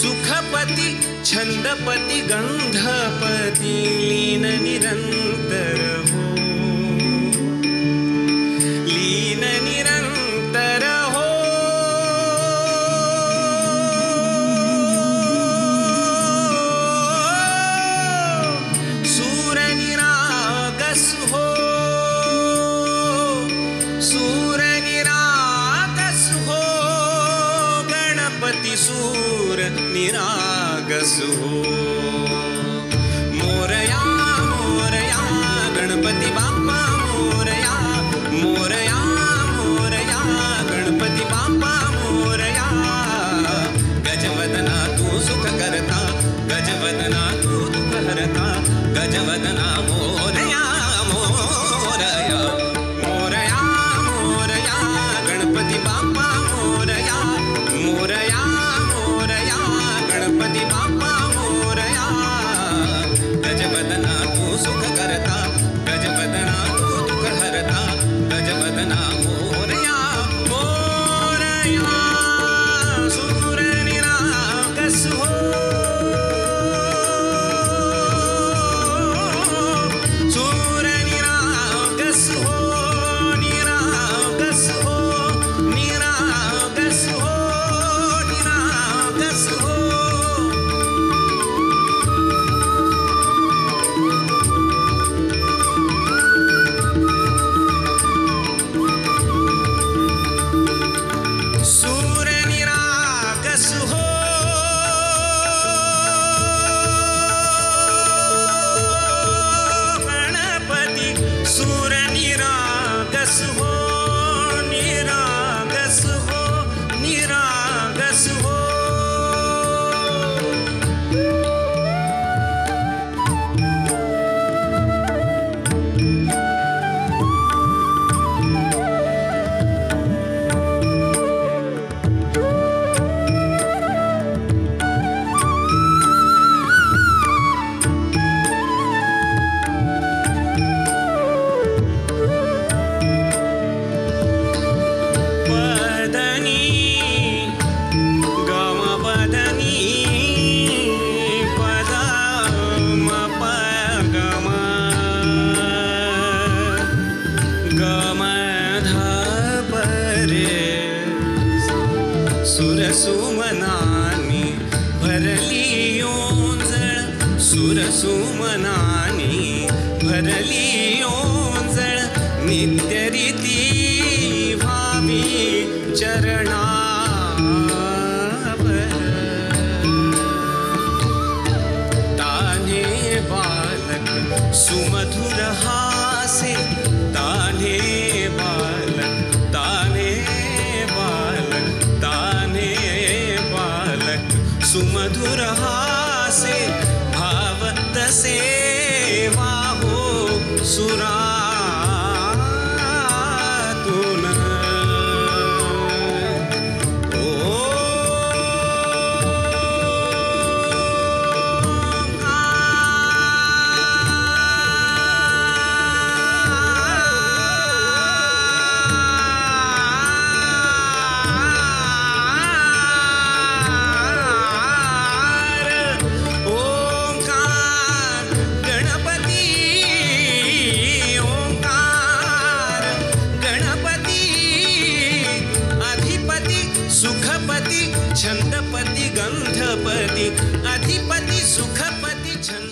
सुखपती छंदपती गंधपती लीन निरंतर हो, लीन निरंतर हो। सूर निरागस हो, सूर निरागस हो, गणपति सूर निरागस हो। मोरया मोरया गणपति बाप्पा मोरया, मोरया मोरया गणपति बाप्पा मोरया। गजवदना तू सुख करता, गजवदना तू दुख हरता, गजवदना मोरया मोरया मोरया मोरया गणपति बाप्पा मोरया, मोरया मोरया गणपति बाप्पा मोरया। गजवदना तू सुख करता, गजवदना तू दुख हरता, गजवदना मोरया मोरया। सूर निरागस हो, सूर निरागस हो, निरागस हो, निरागस हो, निरागस हो। सूर निरागस हो, गणपति सूर निरागस हो, निरागस हो, निरागस हो। पदनी गम पदनी पद म प गम गम ध प रे। सुर सुमनानी भरली ओंजळ, सुर सुमनानी भरली ओंजळ, नित्य रीती भावी चरणावर। तान्हे बालक सुमधुर हासे, तान्हे बालक, तान्हे बालक, तान्हे बालक सुमधुर हासे, भाव तसे वाहो सुरातून। ओंकार गणपति, ओंकार गणपति अधिपति सुखपति छंदपति गंधपति, अधिपति सुखपति छंद।